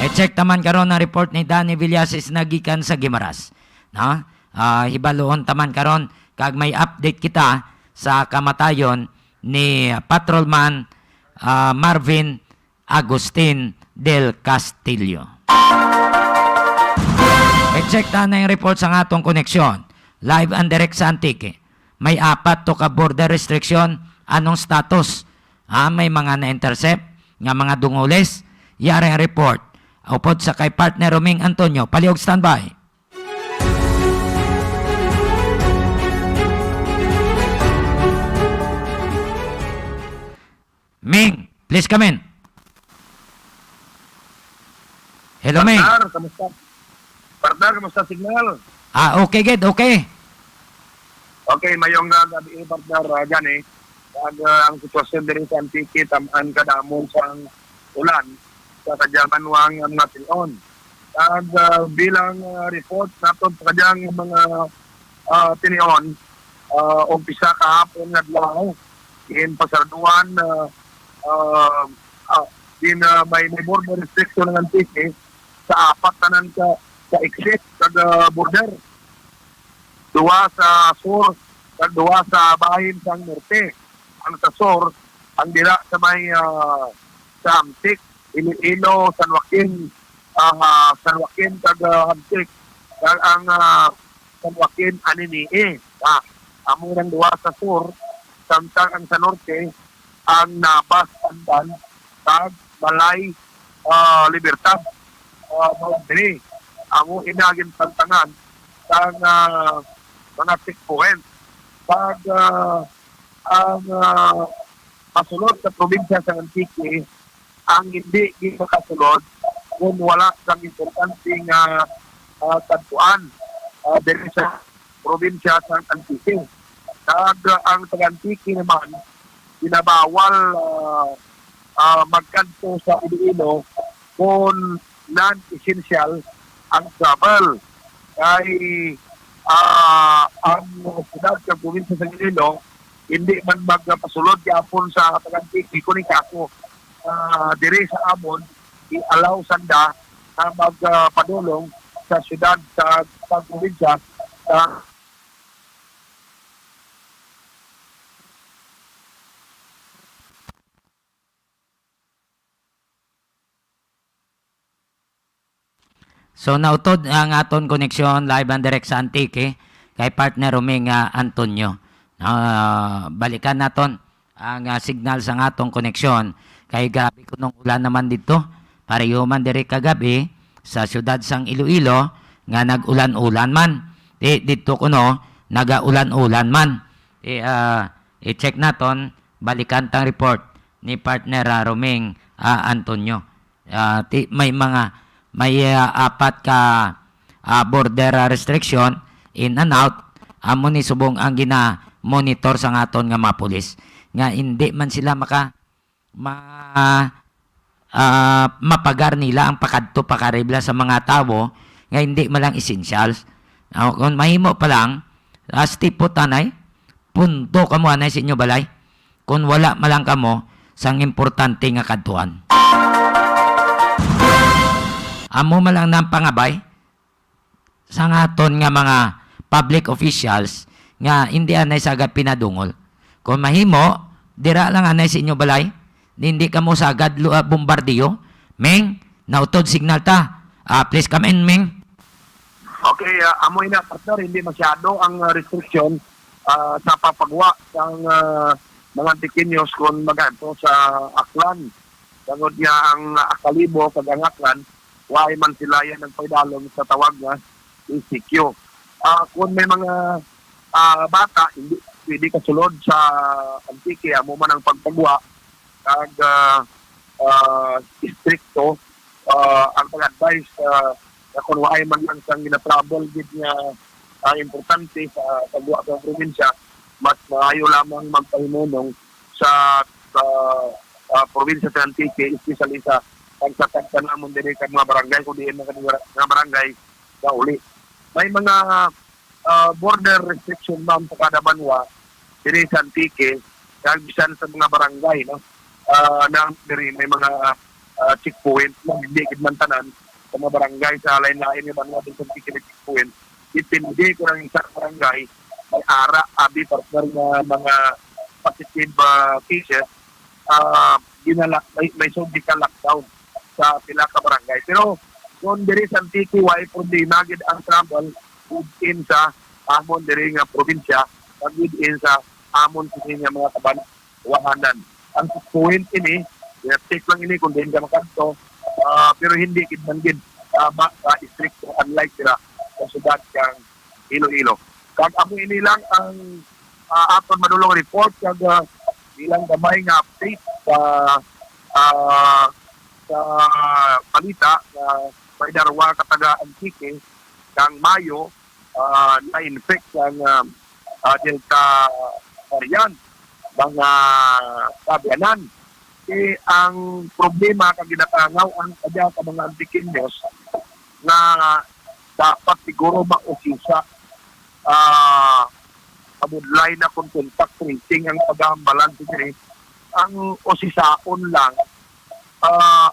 I-check taman karon ang report ni Danny Villasis na gikan sa Guimaras. No? Ah, hibaluon taman karon kag may update kita sa kamatayon ni Patrolman, ah, Marvin Agustin del Castillo. I-check ta na yung report sa atong koneksyon. Live and direct sa Antique. May apat to ka border restriction. Anong status? Ah, may mga na-intercept nga mga dungulis. Yari ang report. Upod sa kay partner Roming Antonio. Palihog standby. Ming, please come in. Hello, Ming. Partner, kamusta? Partner, kamusta signal? Ah, okay, gid, okay. Okay, mayong, ah, gabi, partner, ah, Johnny. Kag, ah, ang sitwasyon diri sa Antique, tam-an kadamo sang ulan sa kadyang banwa nga mga tion. Kag, ah, bilang, ah, report naton sa kadyang mga, ah, tinion, ah, umpisa kahapon nga adlaw, in pasarduan, ah, ah, ah, in, ah, may, may border restriction ang Antique sa apat tanan ka, ka exit kag, ah, border. Duha sa sur kag duha sa bahin sang norte. Ang sa sur, ang dira sa may, ah, sa Hamtic, Iloilo, San Joaquin, ah, San Joaquin kag, ah, Hamtic. Kag ang, ah, San Joaquin, Anini-y. Ah, amo nang duha sa sur, samtang ang sa norte, ang Nabas, Andan, kag Balay, ah, Libertad, ah, boundary. Amo ina gintantangan sang, ah, mga checkpoint. Kag, ah, ang, ah, masulod sa probinsya sa Antique, ang hindi gid makasulod kung wala sang importante nga, ah, kadtuan. ah, diri sa probinsya sa Antique. Kag, ah, ang taga-Antique naman, ginabawal, ah, ah, magkadto sa Iloilo kung non-essential ang travel. Kay, ah, ang siyudad sa probinsya sa Iloilo, hindi man magpasulod gyapon sa taga-Antique kung ikaso, ah, diri sa amon, i-allow sanda na magpadulong sa siyudad sa, sa probinsya sa So, nautod ang aton koneksyon live and direct sa Antique kay partner Roming, ah, Antonio. Ah, balikan naton ang, ah, signal sang aton koneksyon kay grabe kunong ulan naman dito. Pareho man diri kagabi sa siyudad sang Iloilo nga nag-ulan-ulan man. Di, dito kuno nagaulan-ulan man. Di, ah, i-check naton, balikan tang report ni partner, ah, Roming, ah, Antonio. Ah, ti-, may mga, may, ah, apat ka, ah, border, ah, restriction, in and out, amo ni subong ang gina-monitor sa aton nga mga pulis nga hindi man sila maka-, ma-, ah, mapagar nila ang pakadto pakaribla sa mga tawo nga hindi man lang essentials. Ah, kung mahimo pa lang, ah, stipot anay, punto kamo anay sa inyo balay. Kung wala man lang kamo sang importante nga kadtuan. Amo man lang nang pangabay sa aton nga mga public officials nga hindi anay sagad pinadungol. Kung mahimo, dira lang anay sa inyo balay. Hindi kamo sagad lu-, ah, bombardiyo. Ming, nautod signal ta. Ah, please come in, Ming. Okay, ah, amo ina, partner, hindi masyado ang, ah, restriction, ah, sa pagpagwa sang, ah, mga Antiqueños kung magadto sa Aklan. Tungod nga ang Akalibo kag ang Aklan, wala man sila yan nagpaidalom sa tawag nga E C Q. Ah, kung may mga, ah, bata, hindi pwede kasulod sa Antique, amo man ang pagpagwa, kag, ah, ah, istrikto, ah, ang pag-advise, ah, nga kung waay man lang sang gina-travel gid nga, ah, importante sa pagwa sa probinsya, mas maayo lamang magpahimunong sa, sa, ah, probinsya sa Antique, especially sa tagsa-tagsa namon diri kag mga barangay, kung diin man kami nga barangay gauli. May mga, ah, border restriction, ma'am, sa kada banwa diri sa Antique, kag bisan sa mga barangay, no? Ah, na diri may mga, ah, checkpoint, no? Hindi gid man tanan sa mga barangay sa lain-lain nga banwa diri sa Antique may checkpoint. Depende kung ang isa ka barangay may ara, abi, partner, nga mga positive, ah, cases, ah, ginala-, may, may surgical lockdown sa pila ka barangay. Pero kung diri sa Antique, way problema gid ang travel within sa amon diri nga probinsya, kag within sa amon sini nga mga kabanwahanan. Ang checkpoint ini, i-check lang ini kung diin ka makadto, ah, pero hindi gid man gid, ah, ma-, ah, istrikto, unlike dira sa syudad kang Iloilo. Kag amo ini lang ang, ah, aton madulong report kag, ah, ilang gamay nga update sa, ah, sa balita nga may darwa ka taga Antique kang Mayo, ah, na-infect sang, ah, ah, Delta variant, mga kaabyanan. Eh, ang problema kag ginakangaw ang kadya ka mga Antiqueños nga dapat siguro mausisa, ah, mabudlay na kung contact tracing ang paghambalan sa diri. Ang usisaon lang, ah,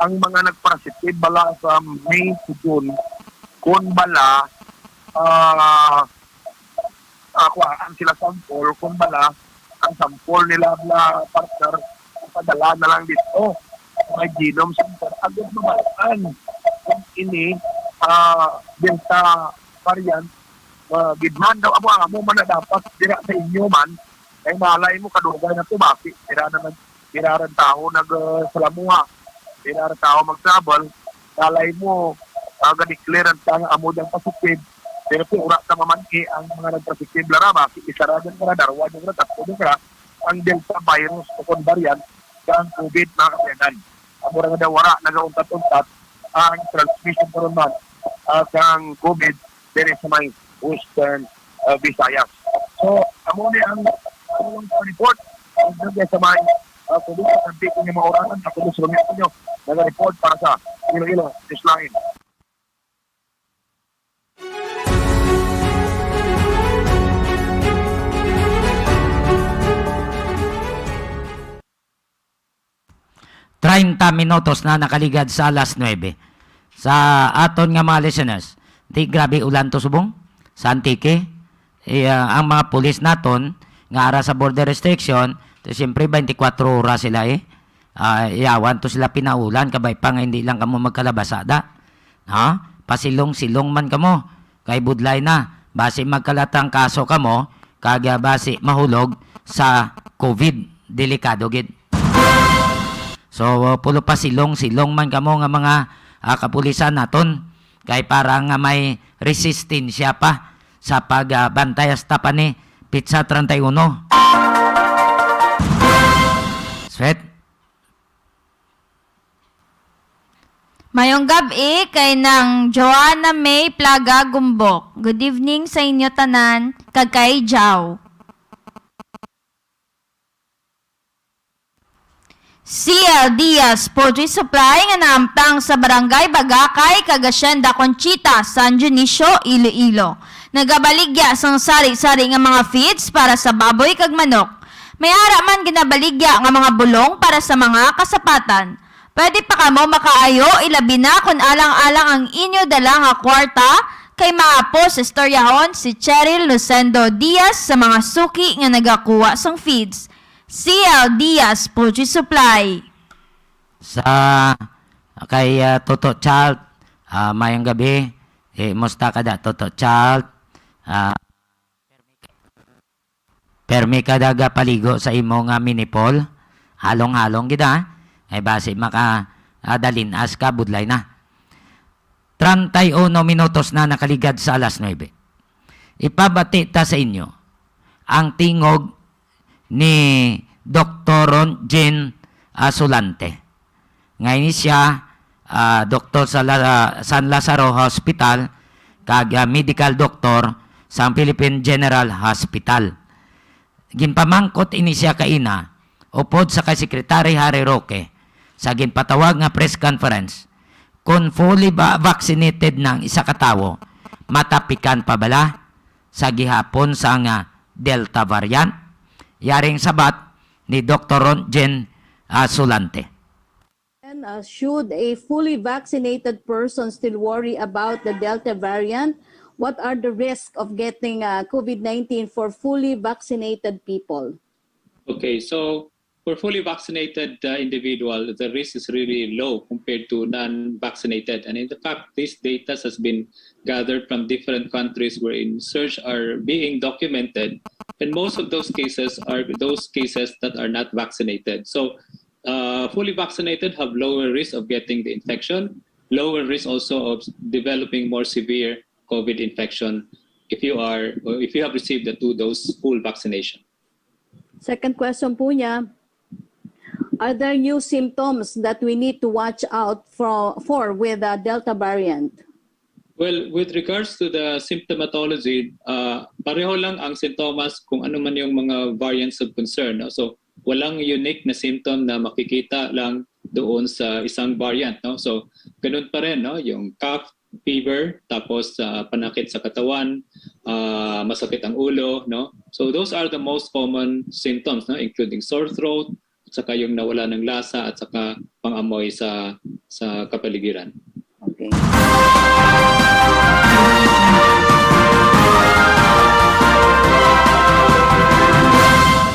ang mga nagpositive bala sa May to June, kung bala, ah, ah, kuhaan sila sample, kung bala, ang sample nila, bala, partner, padala na lang dito. May genome sample. Agad mabal-an kung ini, ah, Delta variant, ah, gid man daw, amo, amo man na dapat, dira sa inyo man, kay malay mo, kadugay na to, basi, dira naman, dira rin tao nag, ah, salamuha, dira rin tao mag-travel, malay mo, ah, ga-declare ang tanga amo diyang positive, pero kung ura ta maman-i ang mga nag-positive, lara, basi, isa ra dyan ka na, darwa dyan ka na, tatlo dyan ka na, ang Delta virus o kung variant, kang COVID, mga kapiyanan. Amo ra nga daw, wala, nagauntat-untat, ang transmission karon man, ah, kang COVID, diri sa may Western, ah, Visayas. So, amo ni ang, ang report. Ang sa may, ah, probinsya sa Antique nga mga oras, ako sa mga inyo, nag-report para sa Iloilo Newsline. Treinta minutos na nakaligad sa alas nuebe. Sa aton nga mga listeners, di grabe ulan to subong sa Antique. Eh, ah, ang mga pulis naton nga ara sa border restriction, to siyempre twenty-four oras sila eh. Ah, yawan to sila pinaulan, kabay pa nga hindi lang kamo magkalabasa da. Ha? Pasilong-silong man kamo. Kay budlay na. Basi magkalatang kaso kamo, kag, ah, basi mahulog sa covid. Delikado gid. So, pulo pa silong-silong man kamo nga mga, ah, kapulisan naton. Kay para nga may resistensya pa sa pag, ah, bantay hasta pa ni pitsa treinta y uno. Sweet. Mayong gab-i kay Nang Joanna May Plaga Gumbok. Good evening sa inyo tanan, kag kay Jao. C L Diaz Poultry Supply nga naamtang sa Barangay Bagakay kag Hacienda Conchita, San Dionisio, Iloilo. Nagabaligya sang sari-sari nga mga feeds para sa baboy kag manok. May ara man ginabaligya nga mga bulong para sa mga kasapatan. Pwede pa kamo makaayo, ilabi na kon alang-alang ang inyo dala nga kwarta, kay maapo sa istoryahon si Cheryl Lucendo Diaz sa mga suki nga nagakuha sang feeds. C L Diaz Poultry Supply. Sa kay, ah, Toto Child, ah, mayong gabi. Eh, musta ka da, Toto Child? Ah, Permi ka da gapaligo sa imo nga mini pool? Halong-halong gid, ha? Ay basi maka, ah, dalin-as ka, budlay na. Treinta y uno minutos na nakaligad sa alas nuebe. Ipabati ta sa inyo ang tingog ni Doktor Ron Jean, ah, Sulante. Nga ini sia, ah, doktor sa La-, San Lazaro Hospital kag, ah, medical doctor sa Philippine General Hospital. Ginpamangkot ini sia kaina upod sa kay Secretary Harry Roque sa ginpatawag nga press conference kon fully ba vaccinated na ang isa ka tawo, matapikan pa bala sa gihapon sang, ah, Delta variant. Yaring sabat ni Doktor Ron Jean, ah, Sulante. And, uh, should a fully vaccinated person still worry about the Delta variant? What are the risks of getting, uh, covid nineteen for fully vaccinated people? Okay, so for fully vaccinated, uh, individual, the risk is really low compared to non-vaccinated. And in fact, this data has been gathered from different countries wherein surge are being documented, and most of those cases are those cases that are not vaccinated. So, uh, fully vaccinated have lower risk of getting the infection, lower risk also of developing more severe covid infection if you are, or if you have received the two-dose full vaccination. Second question po niya, are there new symptoms that we need to watch out for, for with the Delta variant? Well, with regards to the symptomatology, uh, pareho lang ang sintomas kung ano man yung mga variants of concern, no? So, walang unique na symptom na makikita lang doon sa isang variant, no? So, ganun pa rin, no? Yung cough, fever, tapos, ah, panakit sa katawan, ah, masakit ang ulo, no? So, those are the most common symptoms, no? Including sore throat, at saka yung nawala ng lasa, at saka pangamoy sa, sa kapaligiran. Okay.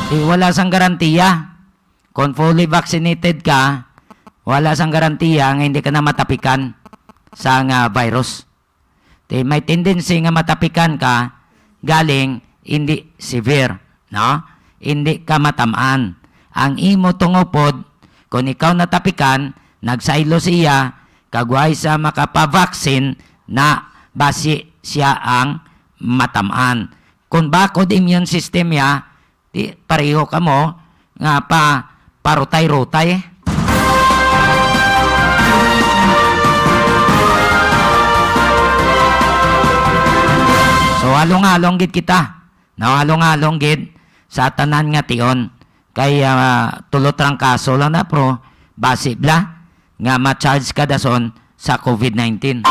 Eh, wala sang garantiya. Kung fully vaccinated ka, wala sang garantiya nga hindi ka na matapikan sang, ah, virus. Ti may tendency nga matapikan ka, galing hindi severe, no? Hindi ka matamaan. Ang imo tungupod, kung ikaw natapikan, nagsaylo siya, kag way sa makapavaksin na basi siya ang matamaan. Kung bakod immune system niya, di pareho kamo nga pa parutay-rutay. Halong-halong gid kita. No, halong-halong gid sa tanan nga tion. Kay, ah, tulo trangkaso lang na, pero basi bala nga ma-charge ka dason sa covid nineteen.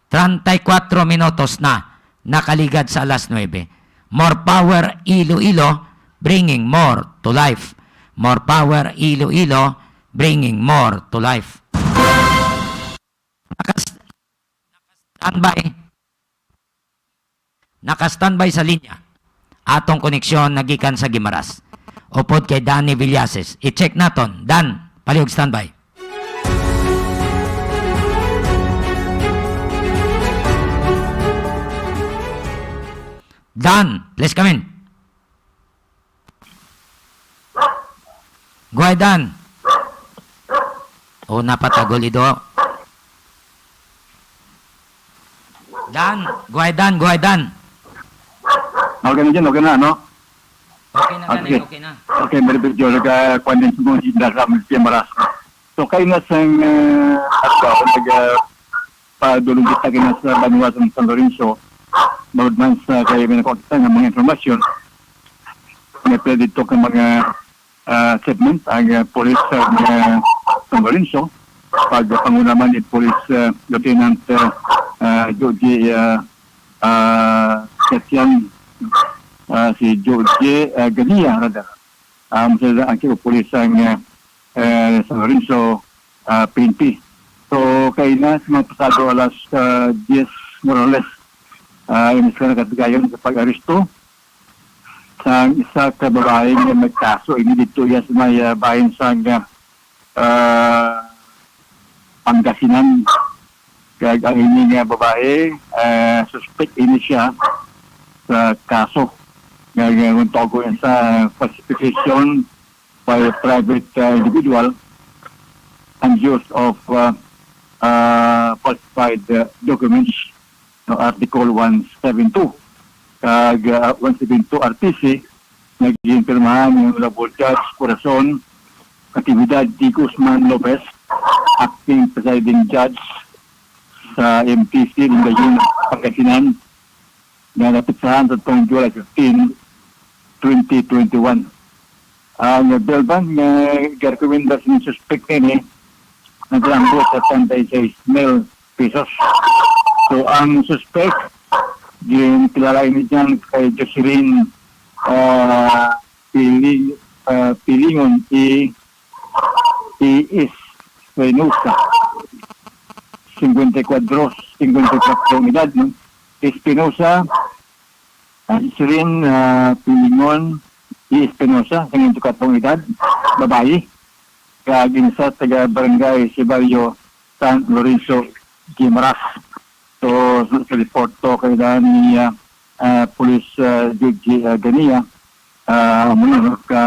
Treinta y cuatro minutos na nakaligad sa alas nuebe. More power, Iloilo, bringing more to life. More power, Iloilo, bringing more to life. Nakas-, naka-standby. Naka-standby sa linya. Atong koneksyon nagikan sa Guimaras. Upod kay Danny Villases. I-check naton. Dan, palihog standby. Dan, please come in. Go ahead, Dan. O, napatagol ido. Dan, go ahead, Dan, go ahead, Dan. Okay na dyan, okay na, no? Okay na, Ah, gani, sige. Okay na. Okay, very good. Yung nagkakuan din sa mga isda sa Maras. So, kayo na sang, ah, adlaw, nag, ah, padulong kita kayo na sa banwa sa San Lorenzo, bangod man sa kayo may nakuha kita ng mga informasyon, may pwede dito ka mga, ah, segment ang, ah, pulis sa, ah, San Lorenzo, pag panguna man ni Police, ah, Lieutenant, ah, ah, Joji, ah, ah, Katian, ah, si Joji, ah, Gania, rather. Um, sa ang kinupulis ang, ah, eh, San Lorenzo, ah, P N P. So, kay na sa mga pasado alas, ah, diyes, more or less, ah, inis ka nakatigayon sa pag-aresto sa isa ka babae nga may kaso ini dito iya sa may, ah, bahin sa, ah, ah, Pangasinan. Kag ang ini nga babae, ah, suspect ini siya sa kaso nga, nga kung tawag ko yan sa falsification by a private, ah, individual and use of, ah, ah, falsified, ah, documents, no, Article one seven two. Kag, ah, one seven two R T C, naging pirmahan ni Honorable Judge Corazon Natividad D. Guzman Lopez, acting presiding judge sa M T C Lingayen, Pangasinan, nga napitsahan sa tong July fifteen, twenty twenty-one. Ang bail bond nga girekomenda sa suspect ini naglambot sa treinta y seis mil pesos. So, ang suspect, ginkilala ini dyan kay Jocelyn, ah, Piling-, ah, Pilingon E. E. Espinosa, cincuenta y cuatro, cincuenta y cuatro ang edad, no? Espinosa, ah, Jocelyn, ah, Pilingon E. Espinosa, cincuenta y cuatro ang edad, babayi. Kag isa taga Barangay Sibario, San Lorenzo, Guimaras. So, sa, sa report to kay ni, ah, ah, Police, ah, Jude G, ah, Gania, ah, amo na, no, ka,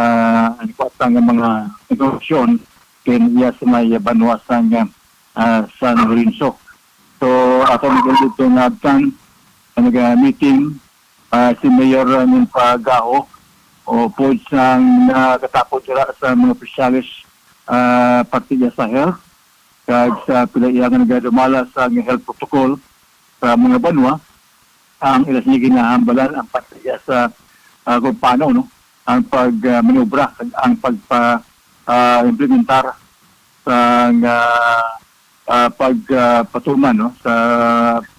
ano pa, sa nga mga negosyon, kay iya sa may banwa sang, ah, San Lorenzo. So, ato nag-, dito nga abtan, nag-meeting, ah, si Mayor, ah, Ninfa Gaho, o po sang nakatapos sila sa mga opisyalis, ah, parte niya sa health, kag sa pila iya nga nagadumala sa health protocol sa mga banwa, ang ila sini ginahambalan ang parte niya sa, ah, kung paano, no, ang pag, ah, manobra, ang pagpa, ah, implementar sa, ah, ah, pag, ah, patuman, no, sa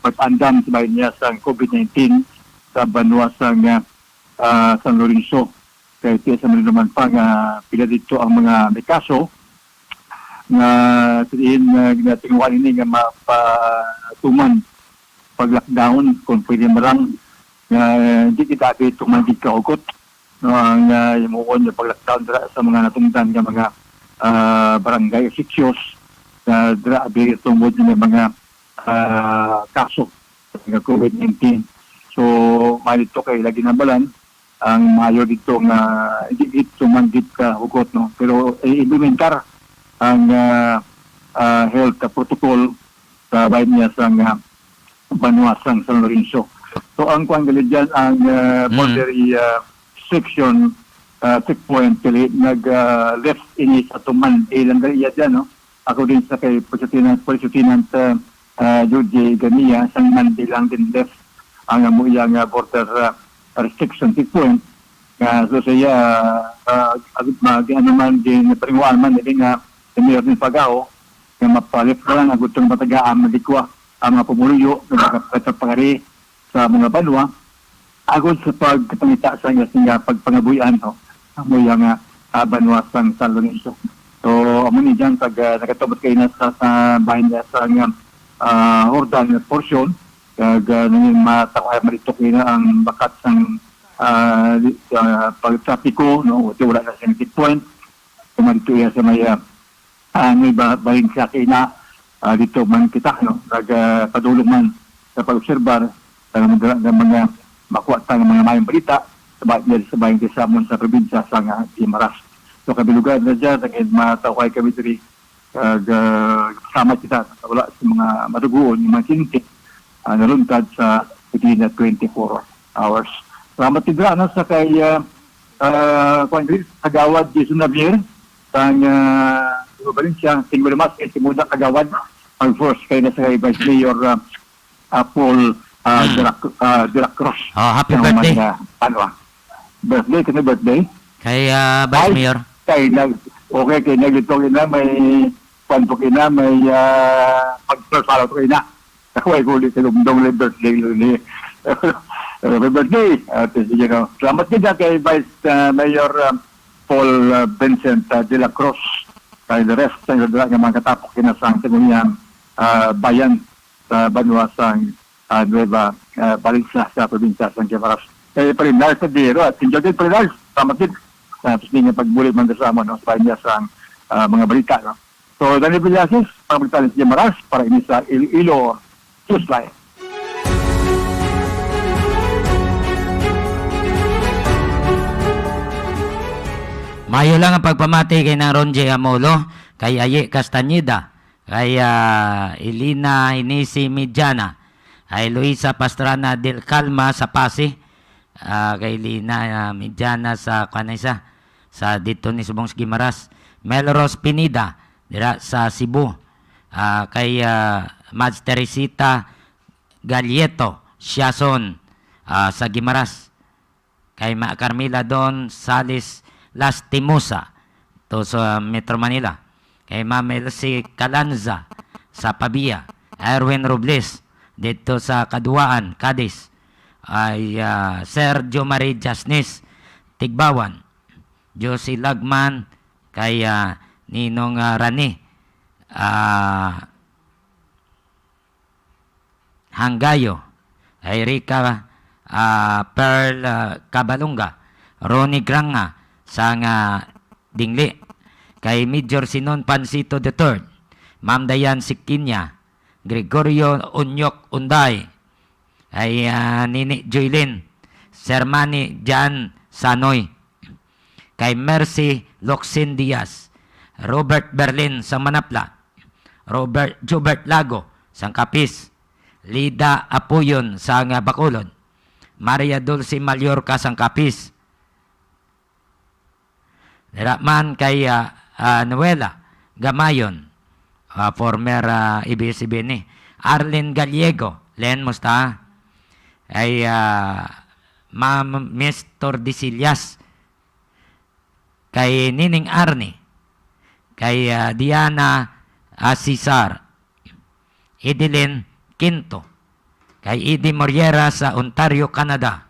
pag-andam sa bahin niya sa covid nineteen sa banwa sa, ah, ah, San Lorenzo. Kay tiya sa man naman pa nga pila dito ang mga may kaso nga sa diin nga ginatinguhan ini nga mapatuman pag-lockdown kung pwede marang nga di kita abi tuman gid kahugot, no, ang, ah, himuon nga pag-lockdown dira sa mga natungdan nga mga, ah, barangay o sitios nga dira abi tungod nga mga, ah, kaso nga covid nineteen. So, mali to kay lagi na balan ang maayo dito nga hindi gid tuman gid kahugot, no? Pero i-implementar ang, ah, ah, health protocol sa bahin niya sa nga banwa sang San Lorenzo. So, ang kuwan gali dyan, ang, ah, Mm. boundary, ah, section, ah, checkpoint, gali, nag, ah, left ini sa tuman, ilang gali iya dyan, no? Ako din sa kay Police Lieutenant, Police Lieutenant, ah, ah, Georgie Gania, sang Monday lang din left ang amo iya nga border, ah, restriction checkpoint. Nga, so siya, ah, ah, mag-, ano man, din, paringuan man, din nga, the mayor din Pagao, nga mapalip na lang, agud tong matagaan, malikwa ang mga pumuluyo, nga makapagpangari sa mga banwa, agud sa pagkapangita sa nga, sa nga pagpangabuhian, no? Amo iya nga, ah, banwa sang San Lorenzo. So, amo ni dyan, pag, ah, nakatubot kayo na sa, sa bahin niya sa nga, ah, Jordan portion, kag, ah, nangin matakway malitok nila ang bakat sang, ah, di-, ah, pagtrapiko, no? Kasi wala na siyang checkpoint. Kung malito iya sa may, ah, ah, may ba-, bahin siya kay na, ah, dito man kita, no? Nag, ah, padulong man sa pag-obserbar, sa mga, sa mga makuha ta nga mga mayong balita, sa bahin, sa bahin kay Samon sa probinsya sa nga Guimaras. So, kabilugan na dyan, nangin matakway kami diri, kag, ah, sama kita, wala sa mga maduguon, yung mga sinti, ah, naluntad sa within the twenty-four hours. Salamat, Tidra, ano, sa kay, ah, ah, kuwan, Chris, Kagawad Jason Javier, sang, ah, Valencia, Tinggo Lamas, kay Simuna Kagawad, ang first kay na sa kay Vice Mayor, ah, ah, Paul, ah, Mm. de la Cru-, ah, de la Cruz. Oh, happy Ang birthday. Mga, ano, ah, birthday, kani birthday? Kay, ah, Vice Ay, Mayor. Kay nag-, okay, kay naglito kina, may, kwan po kina, may, ah, pag-follow ko kina. Ako ay kuli sa lumdong, may birthday, luli. Happy birthday. Ah, sige, no. Salamat din kay Vice, ah, Mayor, ah, Paul, ah, Vincent, ah, de la Cruz. Kay the rest, sa nga mga katapok, kinasang sa inyong, ah, bayan sa banwa sang, ah, Nueva, ah, Valencia, sa probinsya sang Guimaras. Kay Parinal sa Dero at Sinjagin Parinal, salamat din. Sa pagbulig man sa amo, no, sa niya sang, ah, mga balita, no. So, Danny Villasis, para magtalis Guimaras, para ini sa Iloilo Newsline. Mayo lang ang pagpamati kay Nang Ronje Amolo, kay Aye Castañeda, kay, ah, Elena Hinisi Midiana, kay Luisa Pastrana del Calma sa Pasi, ah, kay Lina, ah, Midiana sa, kuwan na isa, sa dito ni Subong sa Guimaras, Melrose Pineda, dira sa Cebu, ah, kay, ah, Mads Teresita Galieto, Siason, ah, sa Guimaras. Kay Ma Carmela Don Salis Lastimosa, to sa Metro Manila. Kay Ma'am Elsie Calanza sa Pavia. Erwin Robles dito sa Caduaan, Cadiz. Ay, ah, Sergio Marie Jasnis, Tigbawan. Josie Lagman, kay, ah, Ninong, ah, Rani. Ah, Hanggayo, Erika, ah, Pearl, ah, Cabalunga, Ronnie Granga, sang, ah, Dingli, kay Major Sinon Pancito the third, Ma'am Dayan Sikinya, Gregorio Unyok Unday, ay, ah, Nini Joylin, Sermani Jan Sanoy, kay Mercy Locsin Diaz, Robert Berlin sang Manapla, Robert, Jobert Lago sang Capiz, Lida Apuyon sang Bacolod, Maria Dulce Mallorca sang Capiz. Dira man kay, ah, ah, Noela Gamayon, ah, former, ah, A B S C B N E. Arlene Gallego, Len, musta? Ay, ah, Ma'am Miss Tordesillas, kay Nining Arnie, kay, ah, Diana, ah, Cesar, Edeline Quinto, kay Eddie Moriera sa Ontario, Canada,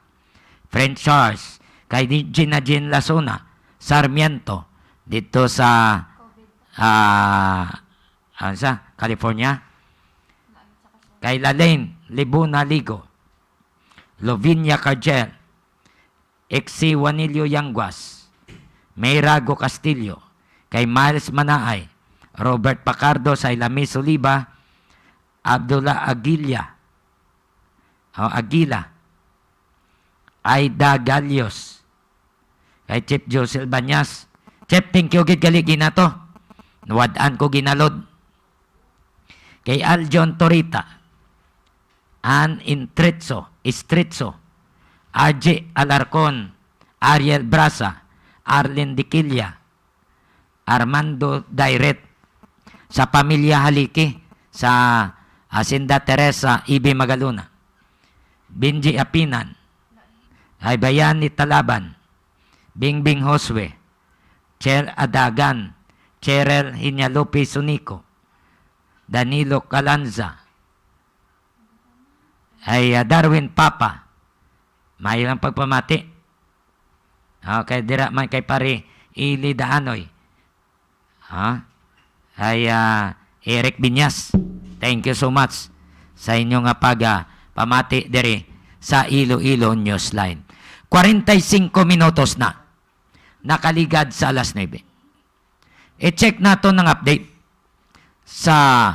French Charles, kay Di-, Gina Jean Lasuna, Sarmiento, dito sa, ah, ano sa, California, kay Lalaine Libuna Ligo, Lovinia Cargel, Exi Juanillo Yanguas, May Rago Castillo, kay Miles Manaay, Robert Pacardo, Sailami Soliva, Abdullah Aguila, o Aguila, Aida Galios, kay Chief Josel Banyas. Chief, thank you gid gali ginato. Nawad-an ko ginalod. Kay Aljon Torita, Ann Intritso, Istritso, Arji Alarcon, Ariel Brasa, Arlene Diquilla, Armando Dairet, sa pamilya Haliki, sa, Asinda Teresa Ibi Magaluna, Benji Apinan, Haybayani Talaban, Bingbing Josue, Chel Adagan, Cheryl Hinyalope Sunico, Danilo Calanza, ay, ah, Darwin Papa. Maayo lang pagpamati. Okay, dira man kay Pare Ili Daanoy. Ha? Ay, ah, Eric Binyas. Thank you so much sa inyo nga pag, ah, pamati diri sa Iloilo Newsline. Kwarenta y singko minutos na. Nakaligad sa alas nuebe. I-check nato ang update sa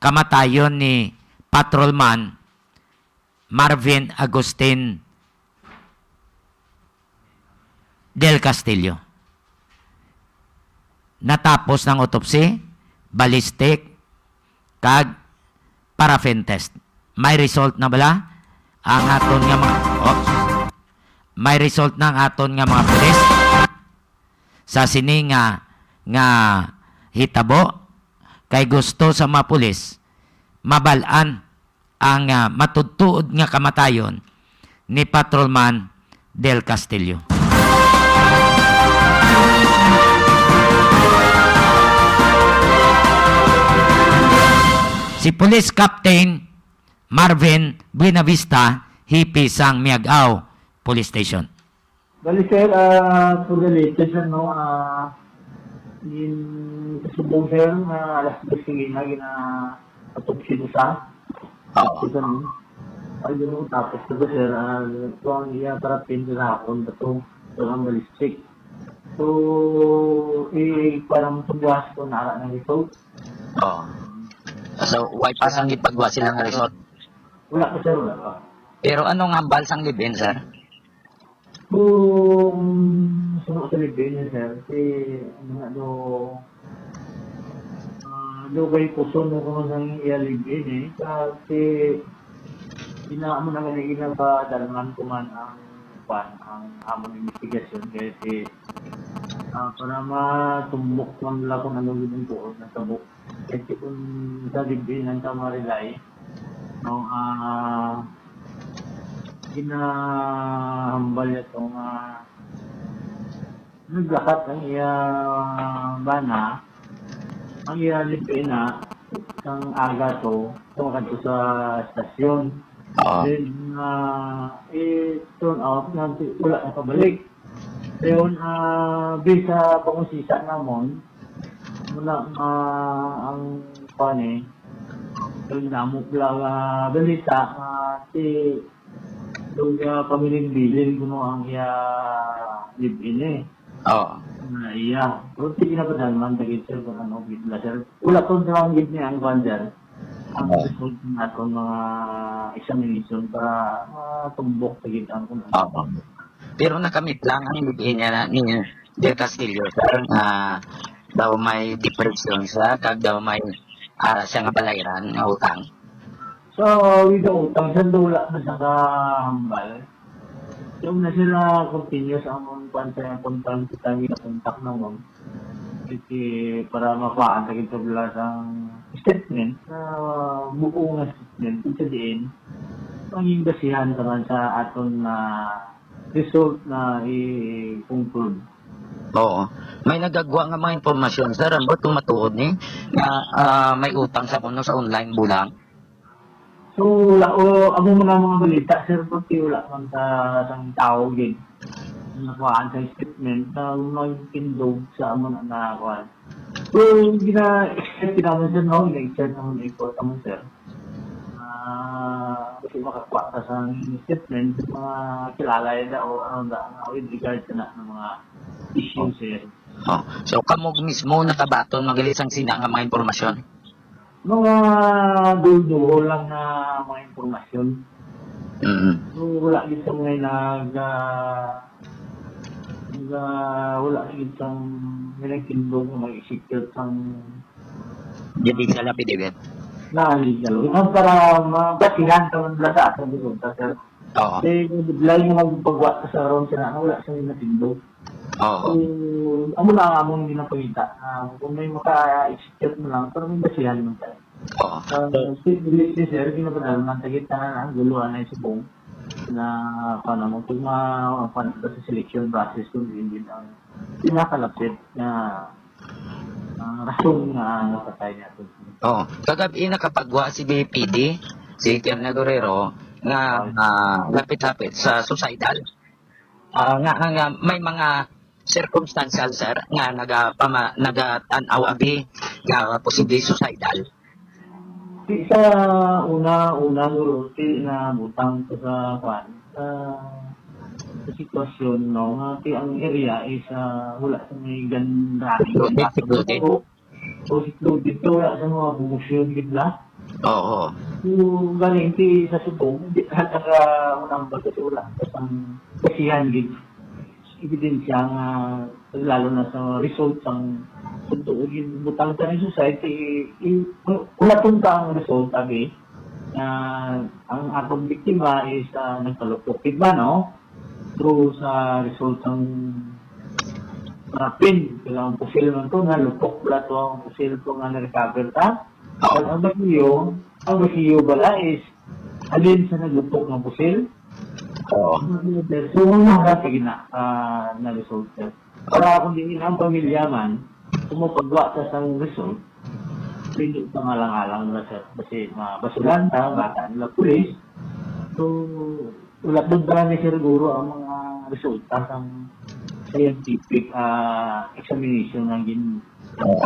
kamatayon ni Patrolman Marvin Agustin del Castillo. Natapos ng autopsy, ballistic, kag paraffin test. May result na bala ang aton nga mga, oops. May result na ang aton nga mga pulis sa sini nga, nga hitabo, kay gusto sa mga pulis mabal-an ang, ah, matuod-tuod nga kamatayon ni Patrolman Del Castillo. Si Police Captain Marvin Buenavista, hipi sang Miag-ao Police Station. Bali, sir, ah, for the latest, ano, ah, in, subong, sir, na alas dos sige na, gina-, atop siya sa. Oo. Isa, no? Ay, yun, tapos ko, sir, ah, kung iya, para pin sa hapon, bato, ito ang ballistic. So, eh, parang pagwas ko, nara ng result. Oo. So, why pa sang gipagwa sila nga result? Wala pa, sir, wala pa. Pero anong hambal sang live-in, sir? Kung sa mga kalibin niya, sir, si, ano nga, do, ah, do kay puso mo kung sang iya live-in, eh. Kasi, ina mo na nga, ginapadalman ko man ang, kwan, ang amon investigasyon. Kaya si, ah, para matumbok man nila kung ano yun yung buod na tabo. Kasi kung sa live-in ang kamarelay, no, ah, ginahambal niya itong, ah, naglakat ang iya bana, ang iya live-in na, sang aga to, to kadto sa estasyon. Oo. Then, ah, it turn out na wala na pabalik. Dayon, ah, based sa pangusisa namon, muna, ah, ang, kuwan, eh, ang damo pala nga balita nga si, yung, ah, pamiling-bilin kuno ang iya live-in, eh. Oo. Nga iya. Pero sige na pa naman, dagit, sir, kung ano, gid na, sir. Wala ko na ang gid niya ang kuwan, sir. Ang Oo. result ng atong mga examination para matumbok sa gid ang kung ano. Oo. Pero nakamit lang ang live-in niya na ni Del Castillo, sir, nga daw may depression siya, kag daw may, ah, siya nga balayran nga utang. So, with the utang, sir, wala na siya kahambal. Yung na sila continuous ang mga kwan sa contact, kita nga contact na mo. Kasi para makuhaan sa kita sila sang statement, sa buo nga statement, kung sa diin, maging basihan naman sa aton na result na i-conclude. Oo. May nagagwa nga mga impormasyon, sir, ambot kung matuod ni, nga, ah, may utang sa kuno sa online bulang. So, wala, o, amo man ang mga balita, sir, pagti wala man sa sang tao gid. Nakuhaan sa statement na magtindog sa amo na, na kuhaan. So, gina-expect naman, sir, no? Gina-expect naman, report naman, sir. Ah, kasi makakuha ka sa statement, mga kilala yun na, o ano na, with regard sa na, ng mga issues, sir. Oh. So, kamo mismo nakabaton, magalit sang sina nga mga impormasyon? Mga duol-duol lang na mga impormasyon. Mm. So, wala gid sa mga nag, ah, nag, ah, wala gid sa mga nagtindog na mag-execute sang Judicial affidavit. Na legal. Yung para mabatihan ka man lang sa atong resulta, sir. Oo. Eh, lain na magpagwa sa ron, sir, na wala siya natindog. Oo. So, amo na ang among ginapangita. Ah, kung may maka-execute mo lang, pero may basihan mo, sir. Oo. Ah, si, si, si Sir, ginapadalman sa kita na, guluhan na yung subong na, paano mo, kung ma-, ang pan-, sa selection process, kung hindi ang pinakalapit na, ah, rason nga napatay niya. Oo. Kagab-i nakapagwa si B P D, si Colonel Guerrero, nga, ah, lapit-lapit sa suicidal. Ah, nga, nga may mga circumstantial, sir, nga nagapama-, nagatan-aw abi nga posible suicidal. Ti sa una, una, guro, ti nabutang ko sa, kwan, sa, sa sitwasyon, no, nga ti ang area is, ah, wala sa may gandahan. Secluded, secluded. O, secluded to, wala sa mga bungosyon, gid la. Oo. So, galing ti sa subong, di ka naka, unang bato sa wala. Ang kasihan, gid. Ebidensya nga, lalo na sa result sang, kung tuod yung butang sa society, i-, i-, kung, kung natungka ang result, abi, na ang atong biktima is, ah, nagpalupok, di ba, no? True sa result sang rapin, kailangan pusil man to, nalupok pala to ang pusil to nga na-recover ta. Oo. Ang, ang basiyo, ang basiyo bala is, alin sa naglupok ng pusil? Oo. So, ang mga sige na, ah, na-result, sir. Para kung di ang pamilya man, kung mapagwa ta sang result, hindi pa nga lang-alang na, sir. Kasi mabasulan ta, bata nila pulis. So, wala doon pala ni Sir Guro ang mga resulta sang scientific, ah, examination nga gin- Oo.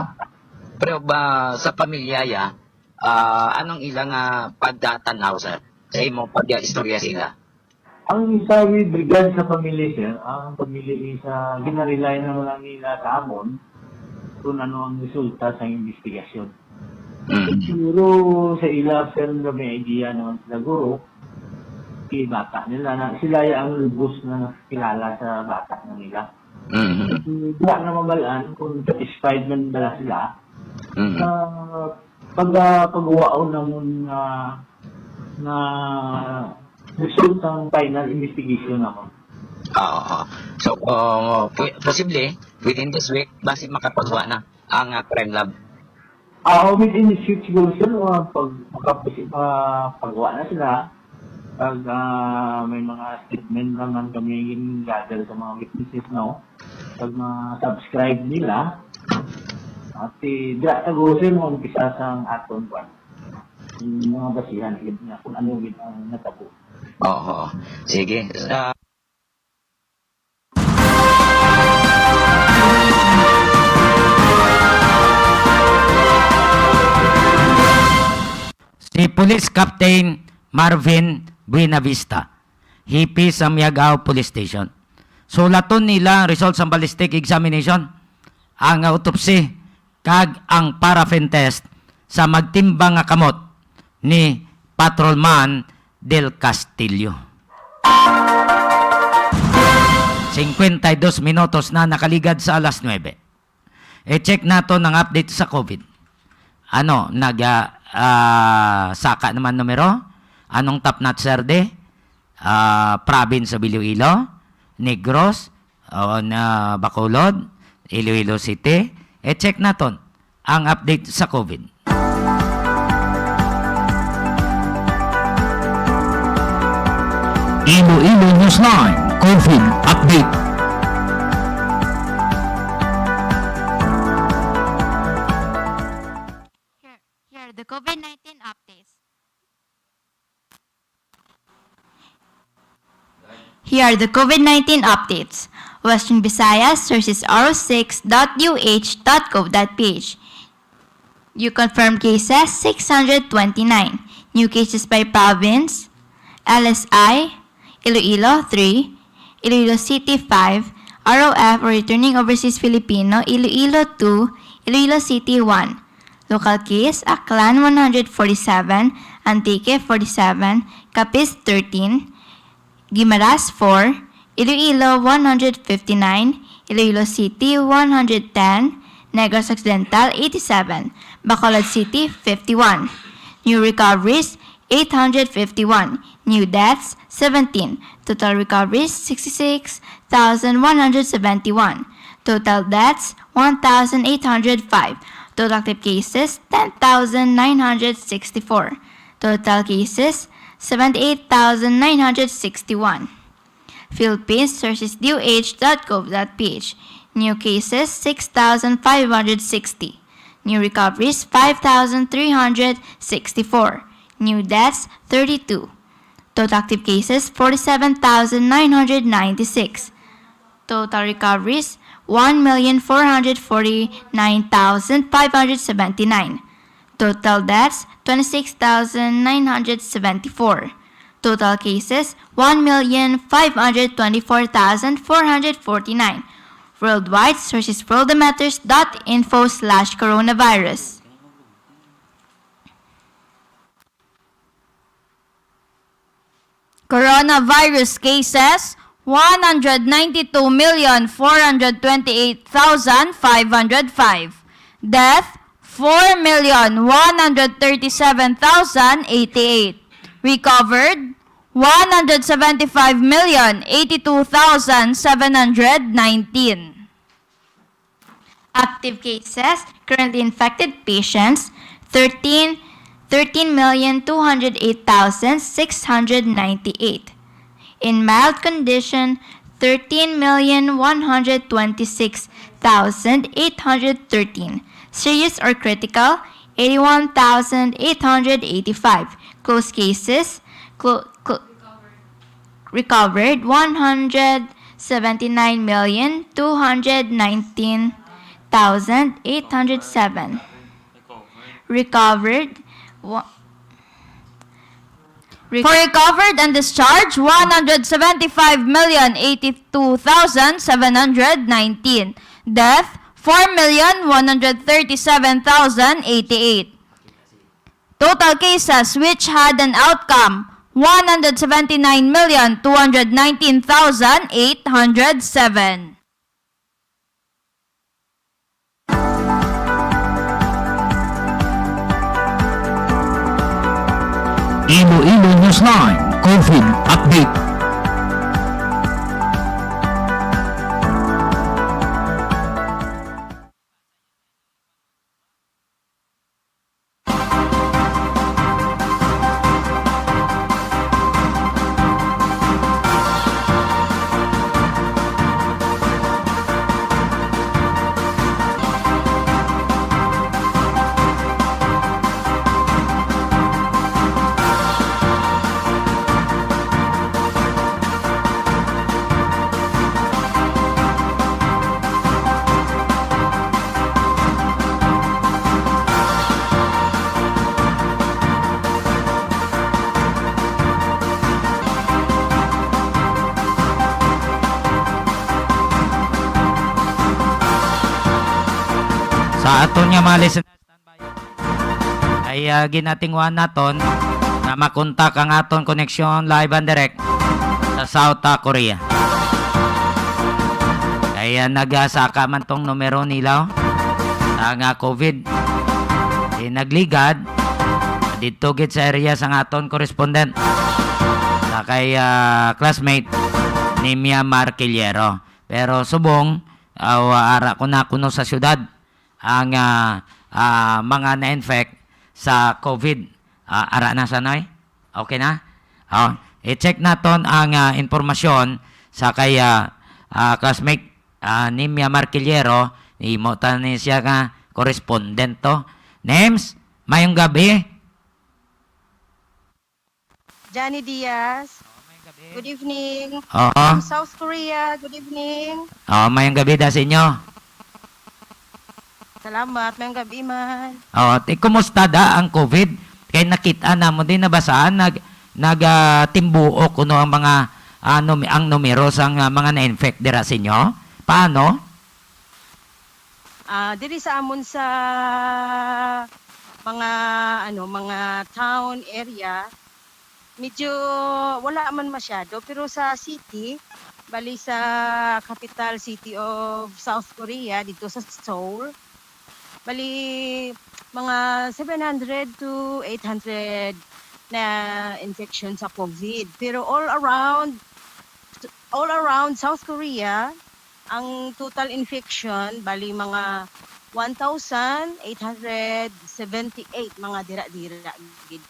Pero ba sa pamilya ya, ah, anong ilang, ah, pagdatan-aw, sir? Sa imong pag-istorya sila? Ang sa with regard sa pamilya, sir, ang pamilya is, ah, ginarelay na lang nila sa amon kung ano ang resulta sa investigasyon. Mm. Siguro sa ila, sir, nga may idea naman sila, guro, kay bata nila na sila ya ang lubos na nakakilala sa bata na nila. Mm. Wala na mabalaan kung satisfied man bala sila Mm. sa pag-, ah, pagwaon namon nga, nga result ang final investigation namon. Oo, oo. So, uh, pu-, posible, within this week, basi makapagwa na ang, ah, crime lab. Ah, within this week siguro, sir, uh, pag, makapag-, ah, pagwa na sila, pag, ah, may mga statement naman kami gin-gather sa mga witnesses, no? Pag ma-subscribe nila, at si, diya, siguro, sir, mag-umpisa sa aton, kwan, yung mga basihan, gid nga kung ano gid ang natabo. Oo. Sige. Ah, Si Police Captain Marvin Buenavista, hepe sa Miagao Police Station. Sulaton nila ang result sa ballistic examination, ang autopsy, kag ang paraffin test sa magtimbang nga kamot ni Patrolman Del Castillo. Cincuenta y dos minutos na nakaligad sa alas nuebe. I-check naton ang update sa COVID. Ano, nag, ah, ah, saka naman numero? Anong top notch, sir, di? Ah, province of Iloilo, Negros, o na Bacolod, Iloilo City. I-check naton ang update sa COVID. Iloilo Newsline COVID Update. Here, here are the COVID nineteen updates. Here are the COVID nineteen updates. Western Visayas, sources R O six dot U H dot gov dot P H. New confirmed cases, six hundred twenty-nine. New cases by province, L S I, Iloilo, three, Iloilo City, five, R O F or returning overseas Filipino, Iloilo, two, Iloilo City, one. Local case, Aklan, one hundred forty-seven, Antique, forty-seven, Capiz, thirteen, Guimaras, four, Iloilo, one hundred fifty-nine, Iloilo City, one hundred ten, Negros Occidental, eighty-seven, Bacolod City, fifty-one. New recoveries, eight hundred fifty-one. New deaths, seventeen. Total recoveries, sixty-six thousand one hundred seventy-one. Total deaths, one thousand eight hundred five. Total active cases, ten thousand nine hundred sixty-four. Total cases, seventy-eight thousand nine hundred sixty-one. Philippines, sources, D O H dot gov dot P H. New cases, six thousand five hundred sixty. New recoveries, five thousand three hundred sixty-four. New deaths, thirty-two. Total active cases, forty-seven thousand nine hundred ninety-six. Total recoveries, one million four hundred forty-nine thousand five hundred seventy-nine. Total deaths, twenty-six thousand nine hundred seventy-four. Total cases, one million five hundred twenty-four thousand four hundred forty-nine. Worldwide, sources, worldometers dot info slash coronavirus. Coronavirus cases, one hundred ninety-two million four hundred twenty-eight thousand five hundred five. Death, four million one hundred thirty-seven thousand eighty-eight. Recovered, one hundred seventy-five million eighty-two thousand seven hundred nineteen. Active cases, currently infected patients, thirteen, thirteen million two hundred eight thousand six hundred ninety-eight. In mild condition, thirteen million one hundred twenty-six thousand eight hundred thirteen. Serious or critical, eighty-one thousand eight hundred eighty-five. Closed cases, clo-, clo-, recovered, one hundred seventy-nine million two hundred nineteen thousand eight hundred seven. Recovered, wa-, rec- For recovered and discharged, one hundred seventy-five million eighty-two thousand seven hundred nineteen. Death, four million one hundred thirty-seven thousand eighty-eight. Total cases which had an outcome, one hundred seventy-nine million two hundred nineteen thousand eight hundred seven. Iloilo Newsline COVID Update. Sa aton nga mga listeners, ay, ah, ginatinguhan naton nga makontak ang aton koneksyon live and direct sa South, ah, Korea. Kay, ah, nagasaka man tong numero nila, oh. Ang, ah, COVID, eh, nagligad didto gid sa area sang aton correspondent sa kay, ah, classmate ni Mia Marquillero. Pero subong, ah, ara ko na kuno sa syudad ang, ah, ah, mga na-infect sa COVID. Ah, ara na, Sanoy? Okay na? Oh, i-check naton ang, ah, impormasyon sa kay, ah, ah, classmate, ah, ni Mia Marquillero. Imo ta ni siya nga correspondent to. Nems, mayong gabi. Johnny Diaz. Oh, mayong gabi. Good evening. Oo. From South Korea, good evening. Oh, mayong gabi da sa inyo. Salamat, mayong gabi man. Oh, ti, kumusta da ang COVID? Kay nakita namon din, nabasahan, nag-, nag, ah, timbuok kuno ang mga, ah, num-, ang numero sang, ah, mga na-infect dira sa inyo. Paano? Ah, diri sa amon sa mga, ano, mga town area, medyo wala man masyado, pero sa city, bali sa capital city of South Korea, dito sa Seoul, bali mga seven hundred to eight hundred na infection sa COVID. Pero all around, all around South Korea, ang total infection, bali mga one thousand eight hundred seventy-eight mga dira-dira gid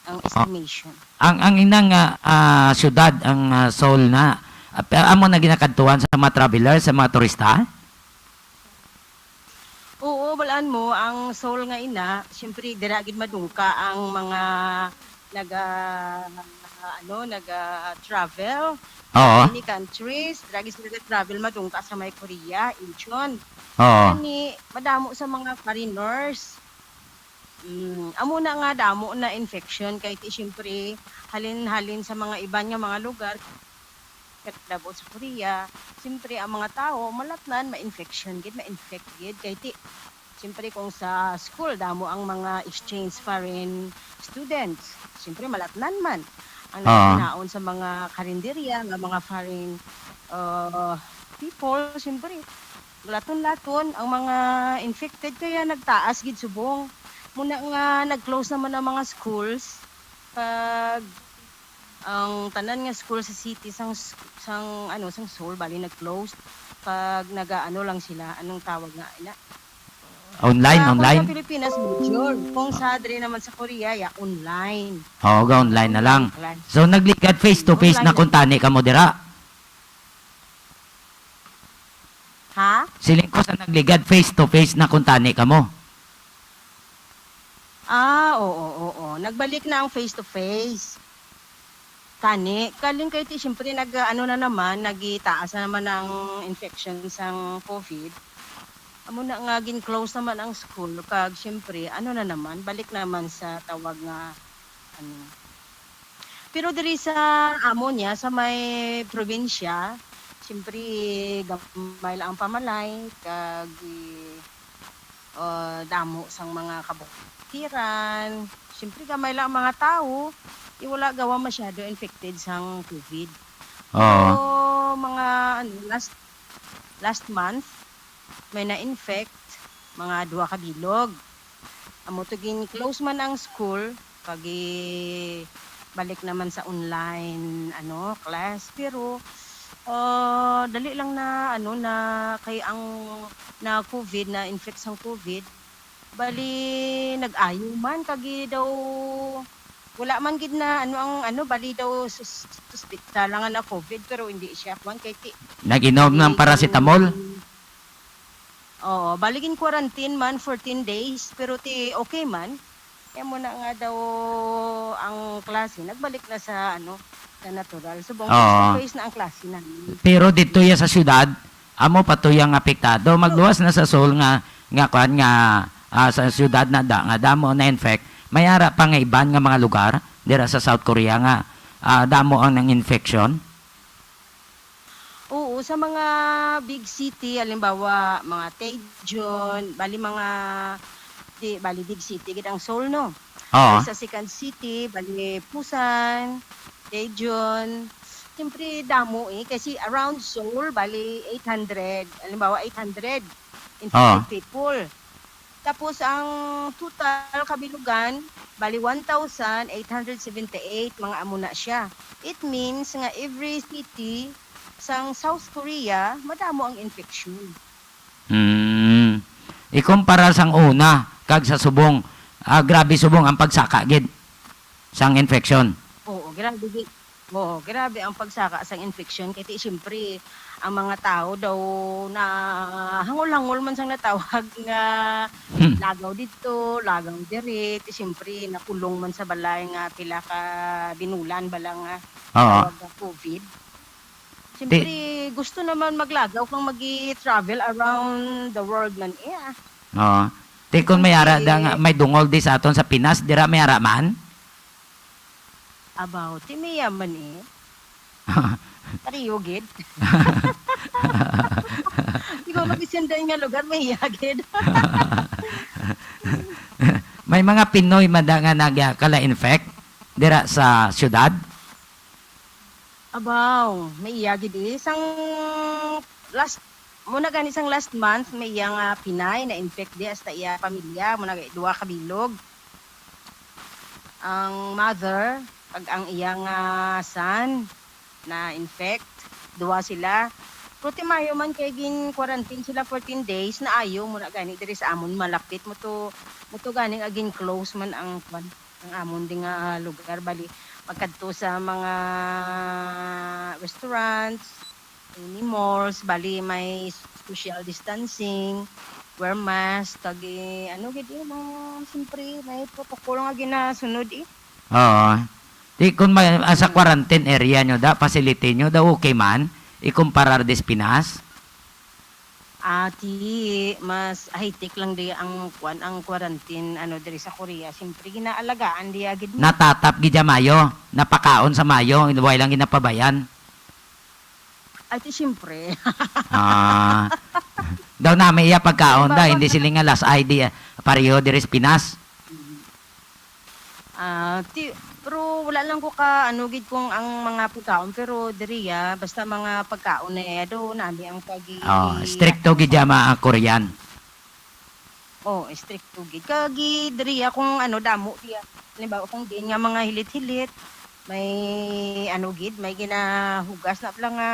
ang estimation. Ang, ang inang, ah, ah, syudad, ang, ah, Seoul na, ah, amo na ginakadtuan sa mga traveler, sa mga turista? Oo, balaan mo, ang Seoul nga ina, siyempre, dira gid madungka ang mga naga, ano, naga-travel. Oo. Many countries, dira gid sila nag-travel, madungka sa may Korea, Incheon. Oo. Gani, madamo sa mga foreigners. Mm, amo na nga damo na infection kay ti siyempre halin-halin sa mga iban nga mga lugar, kadabot sa Korea, siyempre ang mga tawo malatnan, ma-infection gid, ma-infect gid kay ti siyempre kung sa school damo ang mga exchange foreign students, siyempre malatnan man ang Ah. nagkinaon sa mga karinderya nga mga foreign, uh, people, siyempre laton-laton ang mga infected kaya nagtaas gid subong. Muna nga nag-close naman ang mga schools, kag ang tanan nga school sa city sang s-, sang, ano, sang Seoul bali nag-close, kag nagaano lang sila, anong tawag nga ina? Online, Ah, kung online? Sa Pilipinas, module. Kung sa diri naman sa Korea, ya, online. Oo, ga online na lang. Online class. So, nagligad face to face Online na lang. Kung tani kamo dira? Ha? Siling ko sa nagligad, face to face na kung tani kamo. Ah, oo, oo. Nagbalik na ang face to face. Tani, kaling kay ti, siyempre, nag, ano na naman, nagitaas na naman ang infection sang COVID. Amo na nga, gin-close naman ang school, kag, siyempre, ano na naman, balik naman sa tawag nga, ano, Pero diri sa amo niya, sa may probinsya, siyempre, gamay lang ang pamalay, kag, eh, ah, damo sang mga kabukiran. Siyempre, gamay lang ang mga tawo, eh, wala gawa masyado infected sang COVID. Oo. Pero mga, ano, last, last month, may na-infect, mga duha ka bilog. Amo to, gin-close man ang school, kag i-, balik naman sa online, ano, class. Pero, ah, dali lang na, ano, na kay ang na COVID, na-infect sang COVID, bali, nag-ayo man, kag i-, daw, wala man gid na, ano, ang, ano, bali daw sus-, suspek lang nga na COVID, pero hindi siya, kuwan, kay ti-, Nag-inom ng paracetamol? Oo, bali gin-quarantine man fourteen days, pero ti okay man. Kaya mo na nga daw ang klase, nagbalik na sa, ano, sa natural. Subong Oo. Face to face na ang klase namin. Pero dito ya sa syudad, amo pa to yang apektado. Magluwas na sa Seoul nga, nga kwan nga, ah, sa syudad na da, nga damo na infect. May ara pa nga iban nga mga lugar dira sa South Korea nga, ah, damo ang nang infection. Oo, sa mga big city, halimbawa, mga Daejeon, bali mga, di, bali big city gid ang Seoul, no? Oo. Sa second city, bali Busan, Daejeon. Siyempre, damo eh, kasi around Seoul, bali eight hundred, halimbawa, eight hundred infected Oo. People. Tapos ang total kabilugan, bali one thousand eight hundred seventy-eight mga amo na siya. It means nga every city sang South Korea, madamo ang infection. Hmm. Ikumpara sang una kag sa subong, ah, grabe subong ang pagsaka gid sang infection. Oo, grabe gid. Oo, grabe ang pagsaka sang infeksyon kay ti siyempre ang mga tawo daw na hangol-hangol man sang natawag nga Hmm. lagaw didto, lagaw diri, ti siyempre nakulong man sa balay nga pila ka binulan bala nga Oo. tawag nga COVID. Ti- Siyempre, gusto naman maglagaw kang magi-travel around the world man iya. Oo. Ti kung may ara da nga Siyempre. may dungol di sa aton sa Pinas, dira may ara man? Abaw, ti Mia man eh. Pariyo gid. Siguro bisan daan nga lugar, Mia gid. May mga Pinoy man da nga nagkala-infect dira sa syudad? Abaw, may iya gid eh. Sang last, muna gani sang last month, may iya nga Pinay na-infect di hasta iya pamilya, muna gani duha ka bilog. Ang mother, kag ang iya nga son, na-infect. Duha sila. Pero ti maayo man kay gin-quarantine sila fourteen days, naayo mo na gani diri sa amon, malapit mo to, mo to gani nga gin-close man ang kwan, ang amon di nga lugar. Bali, magkadto sa mga restaurants, mini malls, bali may social distancing, wear mask, kag i-, ano gid, eh, mga, siyempre, may protocol nga ginasunod, eh. Oo. Di, kung may, ah, sa Mm. quarantine area nyo da, facility nyo da, okay man, ikumparar dis Pinas? Ah, ti, mas high-tech lang di ang, kwan, ang quarantine, ano, diri sa Korea. Siyempre, ginaalagaan diya gid mo. Natatap gid ya mayo, napakaon sa mayo, way lang ginapabayan. Ay, ti, siyempre. Ah. Daw nami iya pagkaon da, Baba. Hindi sila nga last I D, ah, pareho diri sa Pinas. Ah, ti-, pero wala lang ko ka, ano, gid kung ang mga pagkaon, pero diri, ah, basta mga pagkaon na, eh, do, nami ang pag-i-, Oh, stricto gid ya mga Korean. Oh, stricto gid. Kag i-, diri, ah, kung, ano, damo, diya. Halimbawa, kung diin nga mga hilit-hilit, may, ano, gid, may ginahugas na pala nga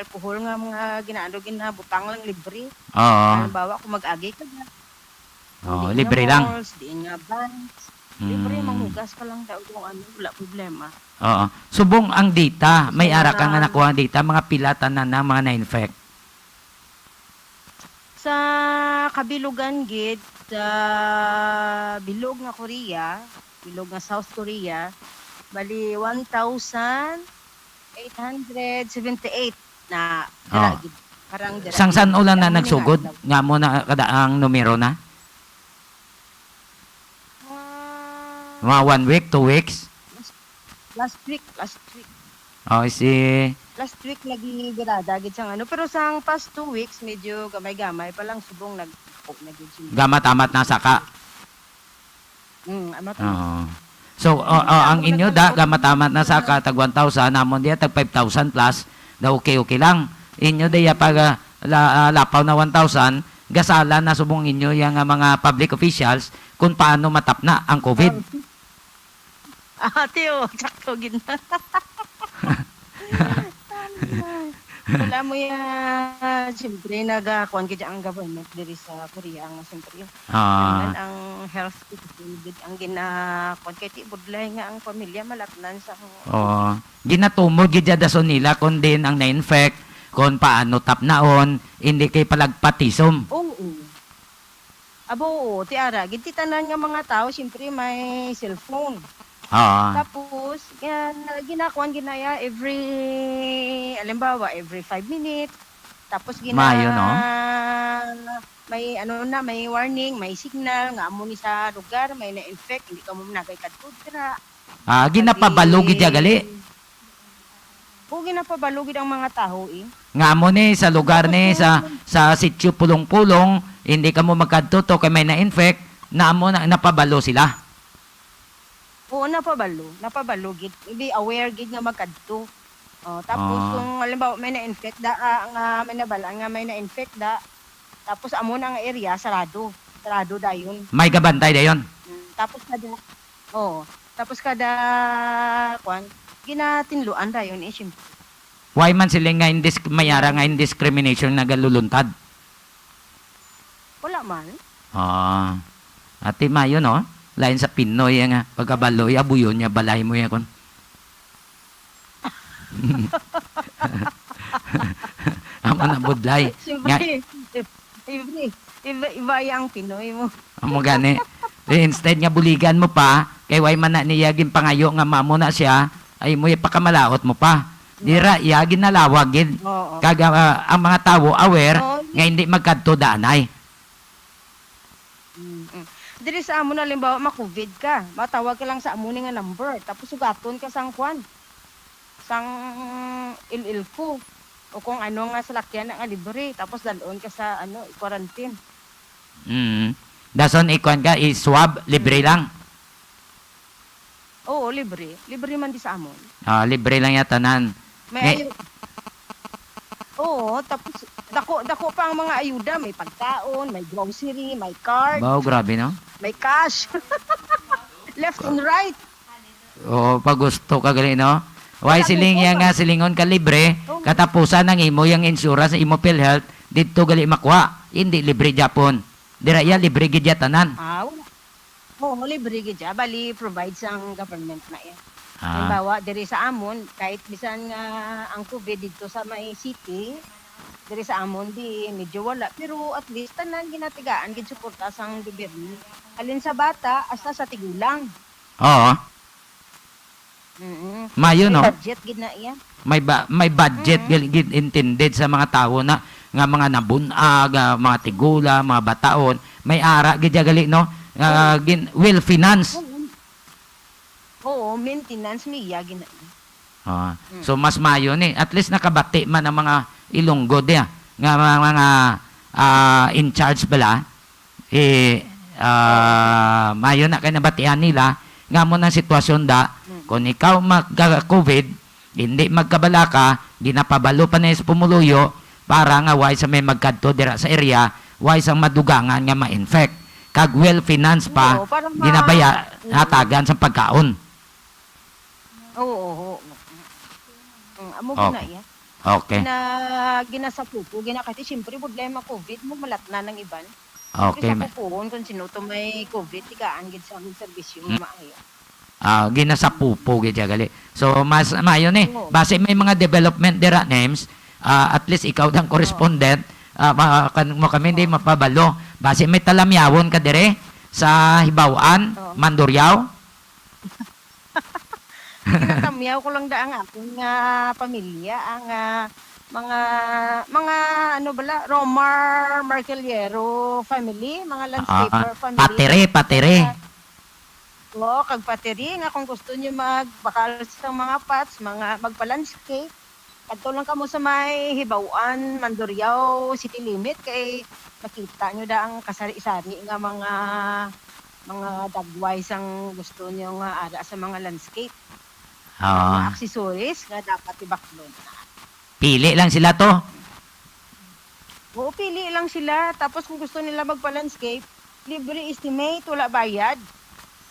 alcohol nga mga ginaano, ginabutang lang libre. Oo. Halimbawa, kung mag-agi ka na, Oo, diin nga libre lang. Malls, diin nga banks. Libre, Mm. manghugas ka lang daw kung ano, wala problema. Oo. Subong ang data, may Sa ara ka nga mga nakuha ang data, mga pila tanan na mga na-infect? Sa kabilugan gid, sa bilog nga Korea, bilog nga South Korea, bali, one thousand eight hundred seventy-eight na dira Oh. gid. Parang dira Sang gid. san ulan na Amo ni nga nagsugod? adlaw. Nga mo na kada ang numero na? Ah. Mga one week, two weeks? Last, last week, last week. Oh, I see. Last week lagi girada gid sang ano, pero sang past two weeks medyo gamay-gamay pa lang, subong nag-, ako na gid siya. Gamat-amat na saka. Mm, amat-amat. Oo. So, uh, uh, ang inyo da, gamat-amat na sa ka, tag one thousand, namon diya, tag five thousand plus, da okay, okay lang. Inyo diya pag, uh, la-, uh, lapaw na one thousand, gasala na subong inyo yang, uh, mga public officials kung paano matapna ang COVID. Um, ah, tiyo, sakto gid na. Wala mo ya, siyempre, nagakuan gid ang government diri sa Korea nga, siyempre, Ah. ang, ang health gid ang gina-, kuan kay ti budlay nga ang pamilya malatnan sa Oo. Ginatumod gid ya dason nila kung din ang na-infect, kung paano tapnaon, hindi kay palagpatisom. Oo. Abo, oo, ti ara, gid ti tanan nga mga tawo, siyempre, may cellphone. Oo. Tapos, yan, ginakuan ginaya every, halimbawa, every five minutes. Tapos, gina-, Maayo, no? may, ano na, may warning, may signal, nga amo ni sa lugar, may na-infect, hindi ka mo managay kadto dira. Ah, ginapabalo gid ya gali. Kagi, oo, ginapabalo gid ang mga tawo, eh. Nga amo ni sa lugar ni, sa, sa Sitio Pulong-Pulong, hindi ka mo magkadto to kay may na-infect, na amo na, napabalo sila. Oo, napabalo, napabalo gid. Hindi aware gid nga magkadto. Oh, tapos Ah. kung halimbawa may na-infect da, ah, nga may nabalaan nga may na-infect da, tapos amo na nga area sarado, sarado dayon. May gabantay dayon? Mm, tapos kada, oo, tapos kada, kuan, ginatinluan dayon, eh, siyempre. Why man sila nga indis-, may ara nga indiscrimination nagaluluntad? Wala man. Ah. Ati mayo, no? Lain sa Pinoy, eh, nga pagkabalo, ya, buyon niya, balay mo, ya, kun. Amo na budlay. Siyempre, Nga siyempre, iba, iba yang Pinoy mo. Amo gani. Eh, instead nga buligan mo pa, kay way man na niya ginpangayo nga mamo na siya, ay mo ipakamalaot mo pa. Dira, iya ginalawag gid. Oo. Kag, ah, ang mga tawo aware Oo. nga hindi magkadto daanay. Mm, mm. Diri sa amo na, halimbawa, ma-COVID ka, matawag ka lang sa amo ni nga number, tapos sugaton ka sang kwan, sang L L C O, o kung ano nga salakyan na nga libre, tapos dalon ka sa, ano, i-quarantine. Mm. Dason, ikuan ka, i-swab, libre Mm. lang. Oo, libre. Libre man di sa amon. Ah, libre lang ya tanan. May May ayu-, oo, tapos dako, dako pa ang mga ayuda. May pagkaon, may grocery, may card. Wow, grabe, no? May cash. Left and right. Oo, pag gusto ka gali, no? Why Wala siling mo ya pa. Nga silingon ka libre, Oo. Katapusan ang imo yang insurance, imo PhilHealth, didto gali makuha. Hindi libre gyapon. Dira iya, libre gid ya tanan. Ah, wala. Oo, libre gid siya. Bali, provide sang government na iya. Ah. Halimbawa, diri sa amon, kahit bisan nga ang COVID dito sa may city, diri sa amon, di medyo wala. Pero at least, tanan ginatigaan, gid suporta sang gobyerno. Halin sa bata, hasta sa tigulang. Oo. Mm-mm. Mayo, May no? budget gid na iya. May ba-, may budget Mm. gali gid intended sa mga tawo na, nga mga nabun-ag, ah, mga tigulang, mga bataon. May ara gid ya gali, no? Nga Oo. gin-, well financed. Oo. Oo, maintenance niya gina-, Ah, Mm. so mas mayo ni. At least nakabati man ang mga Ilonggo diya. Nga mga, mga, ah, in charge bala. Eh, ah, mayo na kay nabatian nila nga mo nang sitwasyon da. Mm. Kung ikaw magka-COVID, hindi magkabalaka, ginapabalo pa na sa pumuluyo para nga way sa may magkadto dira sa area, way sang madugangan nga ma-infect. Kag well finance pa, Oo, para ma-, ginabaya, oo. hatagan sa pagkaon. Oo, oo, oo. Mm, amo Okay. gina iya. Okay. Gina-, ginasapupo, gina-, kasi siyempre problema COVID, mo malatnan ang iban. Siyempre Okay, sa ma- pupuon kung sino to may COVID, tigaan gid sa among serbisyo nga Mm. maayo. Ah, ginasapupo gid siya gali. So, mas maayo ni. Oo. Basi may mga development dira, Nems, ah, at least ikaw ang Oo. correspondent, ah, ma-, kan-, mo kami hindi Oo. mapabalo. Basi may talamyawon ka dire sa Hibaw-an, Oo. Mandurriao? Ginatamyaw ko lang da ang akon nga pamilya, ang, ah, mga, mga ano bala, Romar Marcaliero family, mga Ah, landscaper family. patiri, patiri. Kag, oo, kag patiri nga kung gusto niyo magbakal sa mga pots, mga magpa-landscape, Adto lang kamo sa may Hibaw-an, Mandurriao city limit, kay makita nyo da ang kasari-sari nga mga, mga dagway sang gusto nyo nga ara sa mga landscape. Oo. Mga accessories nga dapat ibaklon. Pili lang sila to. Oo, pili lang sila. Tapos kung gusto nila magpa-landscape, libre estimate, wala bayad.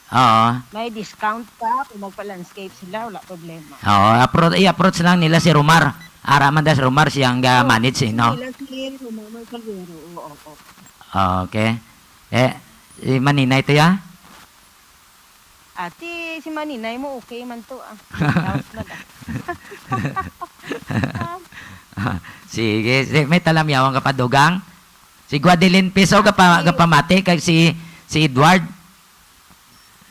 Oo. May discount pa kung magpa-landscape sila, wala problema. Oo, appro-, i-approach lang nila si Romar. Ara man da si Romar, siya ang ga-, Oo, manage, eh, no? Nila si Romar Marcaliero, oo, oo. Okay. Eh, si Maninay to, ya? Ati, si Maninay mo, okay man to, ah. Laos na da. Sige, si-, may talamyawan ka pa, Dugang? Si Guadeline Piso, gapa-, Ati. gapamati, kag si, si Edward?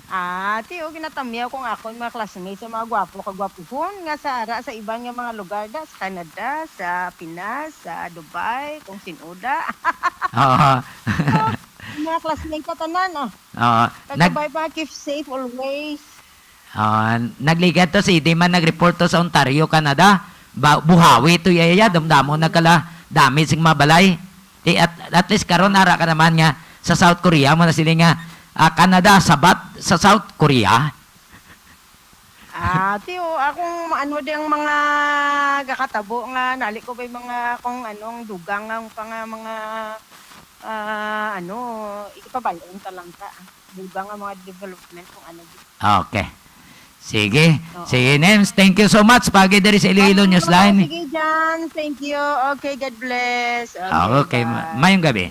Ah, ti, o, ginatamyaw kong akon mga classmates, ang mga gwapo kag gwapuhon nga sa ara sa iban nga mga lugar da, sa Canada, sa Pinas, sa Dubai, kung sin-o da. Oo. So, mga classmates sa tanan, ah. Oo. Nag- Kagabay pa, keep safe always. Oo, nagligad to si Eddie man, nag-report to sa Ontario, Canada. Ba-, buhawi to, iya, iya, damdamo nagkala damage sing mga balay. Di at, at least karon ara ka naman nga sa South Korea mo na sila nga, ah, Canada, sabat sa South Korea. Ah, ti, o, akong ano di ang mga gakatabo nga nali ko ba'y mga kung anong dugang ang pa nga mga, ah, ano, ipabal-on ta lang ta. Dugang ang mga development kung ano di. Okay. Sige. Oo. Sige, Nems. Thank you so much. Pagi diri sa Iloilo Oo, Newsline. Sige, Jan. Thank you. Okay, God bless. Okay, Okay, ma-, bye. mayong gabi.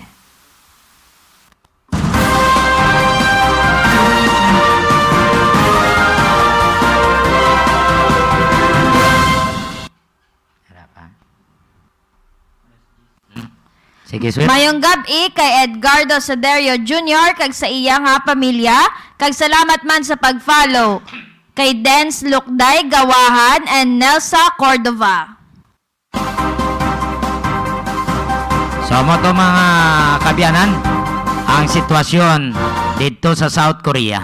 Wala pa. Hmm. Sige, sweet. Mayong gab-i kay Edgardo Saderio Junior kag sa iya nga pamilya, kag salamat man sa pag-follow kay Dens Lukday Gawahan and Nelsa Cordova. So, mo to, mga kabyanan, ang sitwasyon didto sa South Korea.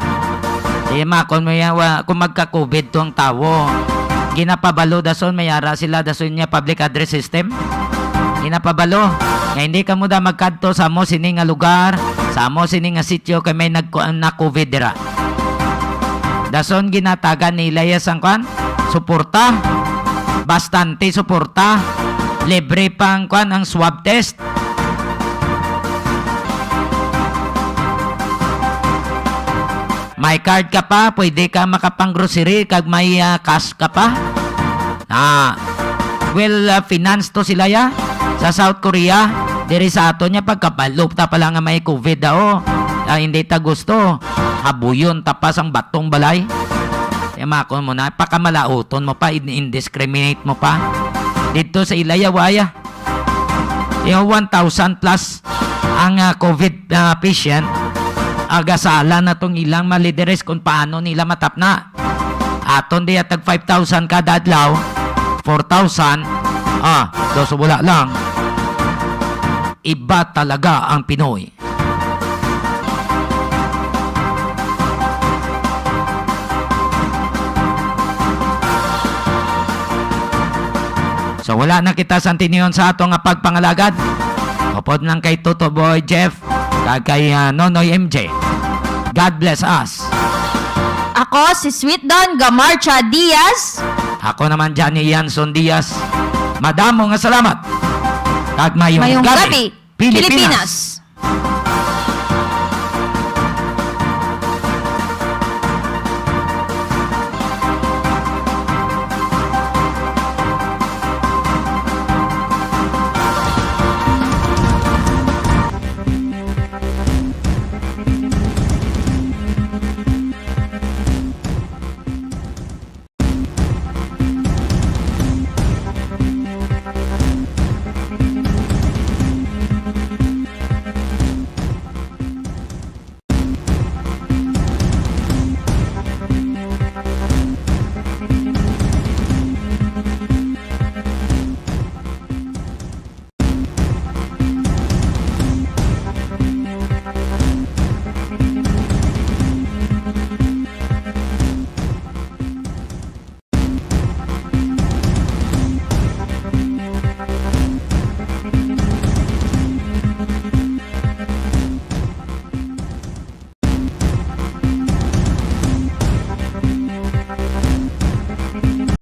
Di ma, kung may, wa-, kung magka-COVID to ang tawo, ginapabalo dason, may ara sila dason niya public address system. Ginapabalo nga hindi kamo da magkadto sa amo sini nga lugar, sa amo sini nga sitio kay may nag-, na-COVID dira. Dason ginatagan nila ya sang kwan, suporta. Bastante suporta. Libre pa ang kwan, ang swab test. May card ka pa, pwede ka makapang-grocery kag may, ah, cash ka pa. Ah. well, ah, finance to sila ya sa South Korea. Diri sa aton ya, pagkabalo ta pa lang nga may covid daw. Ah, hindi ta gusto. Habuyon ta pa sang batong balay. Kaya makon mo na, pakamalaoton mo pa, in- indiscriminate mo pa. Dito sa ilaya, waya. Yung one thousand plus ang ah, covid ah, patient, agasala na tong ilang malideres kung paano nila matapna. Aton diya tag five thousand kada adlaw, four thousand, ah, dos wala lang. Iba talaga ang Pinoy. So, wala na kita sa tinihon sa ato nga pagpangalagad. Upod lang kay Toto Boy Jeff, kag kay ah, Nonoy M J. God bless us. Ako si Sweet Don Gamarcha Diaz. Ako naman, Johnny Yanson Diaz. Madamo nga salamat. Kag mayong, Mayong gabi, gabi, Pilipinas. Pilipinas.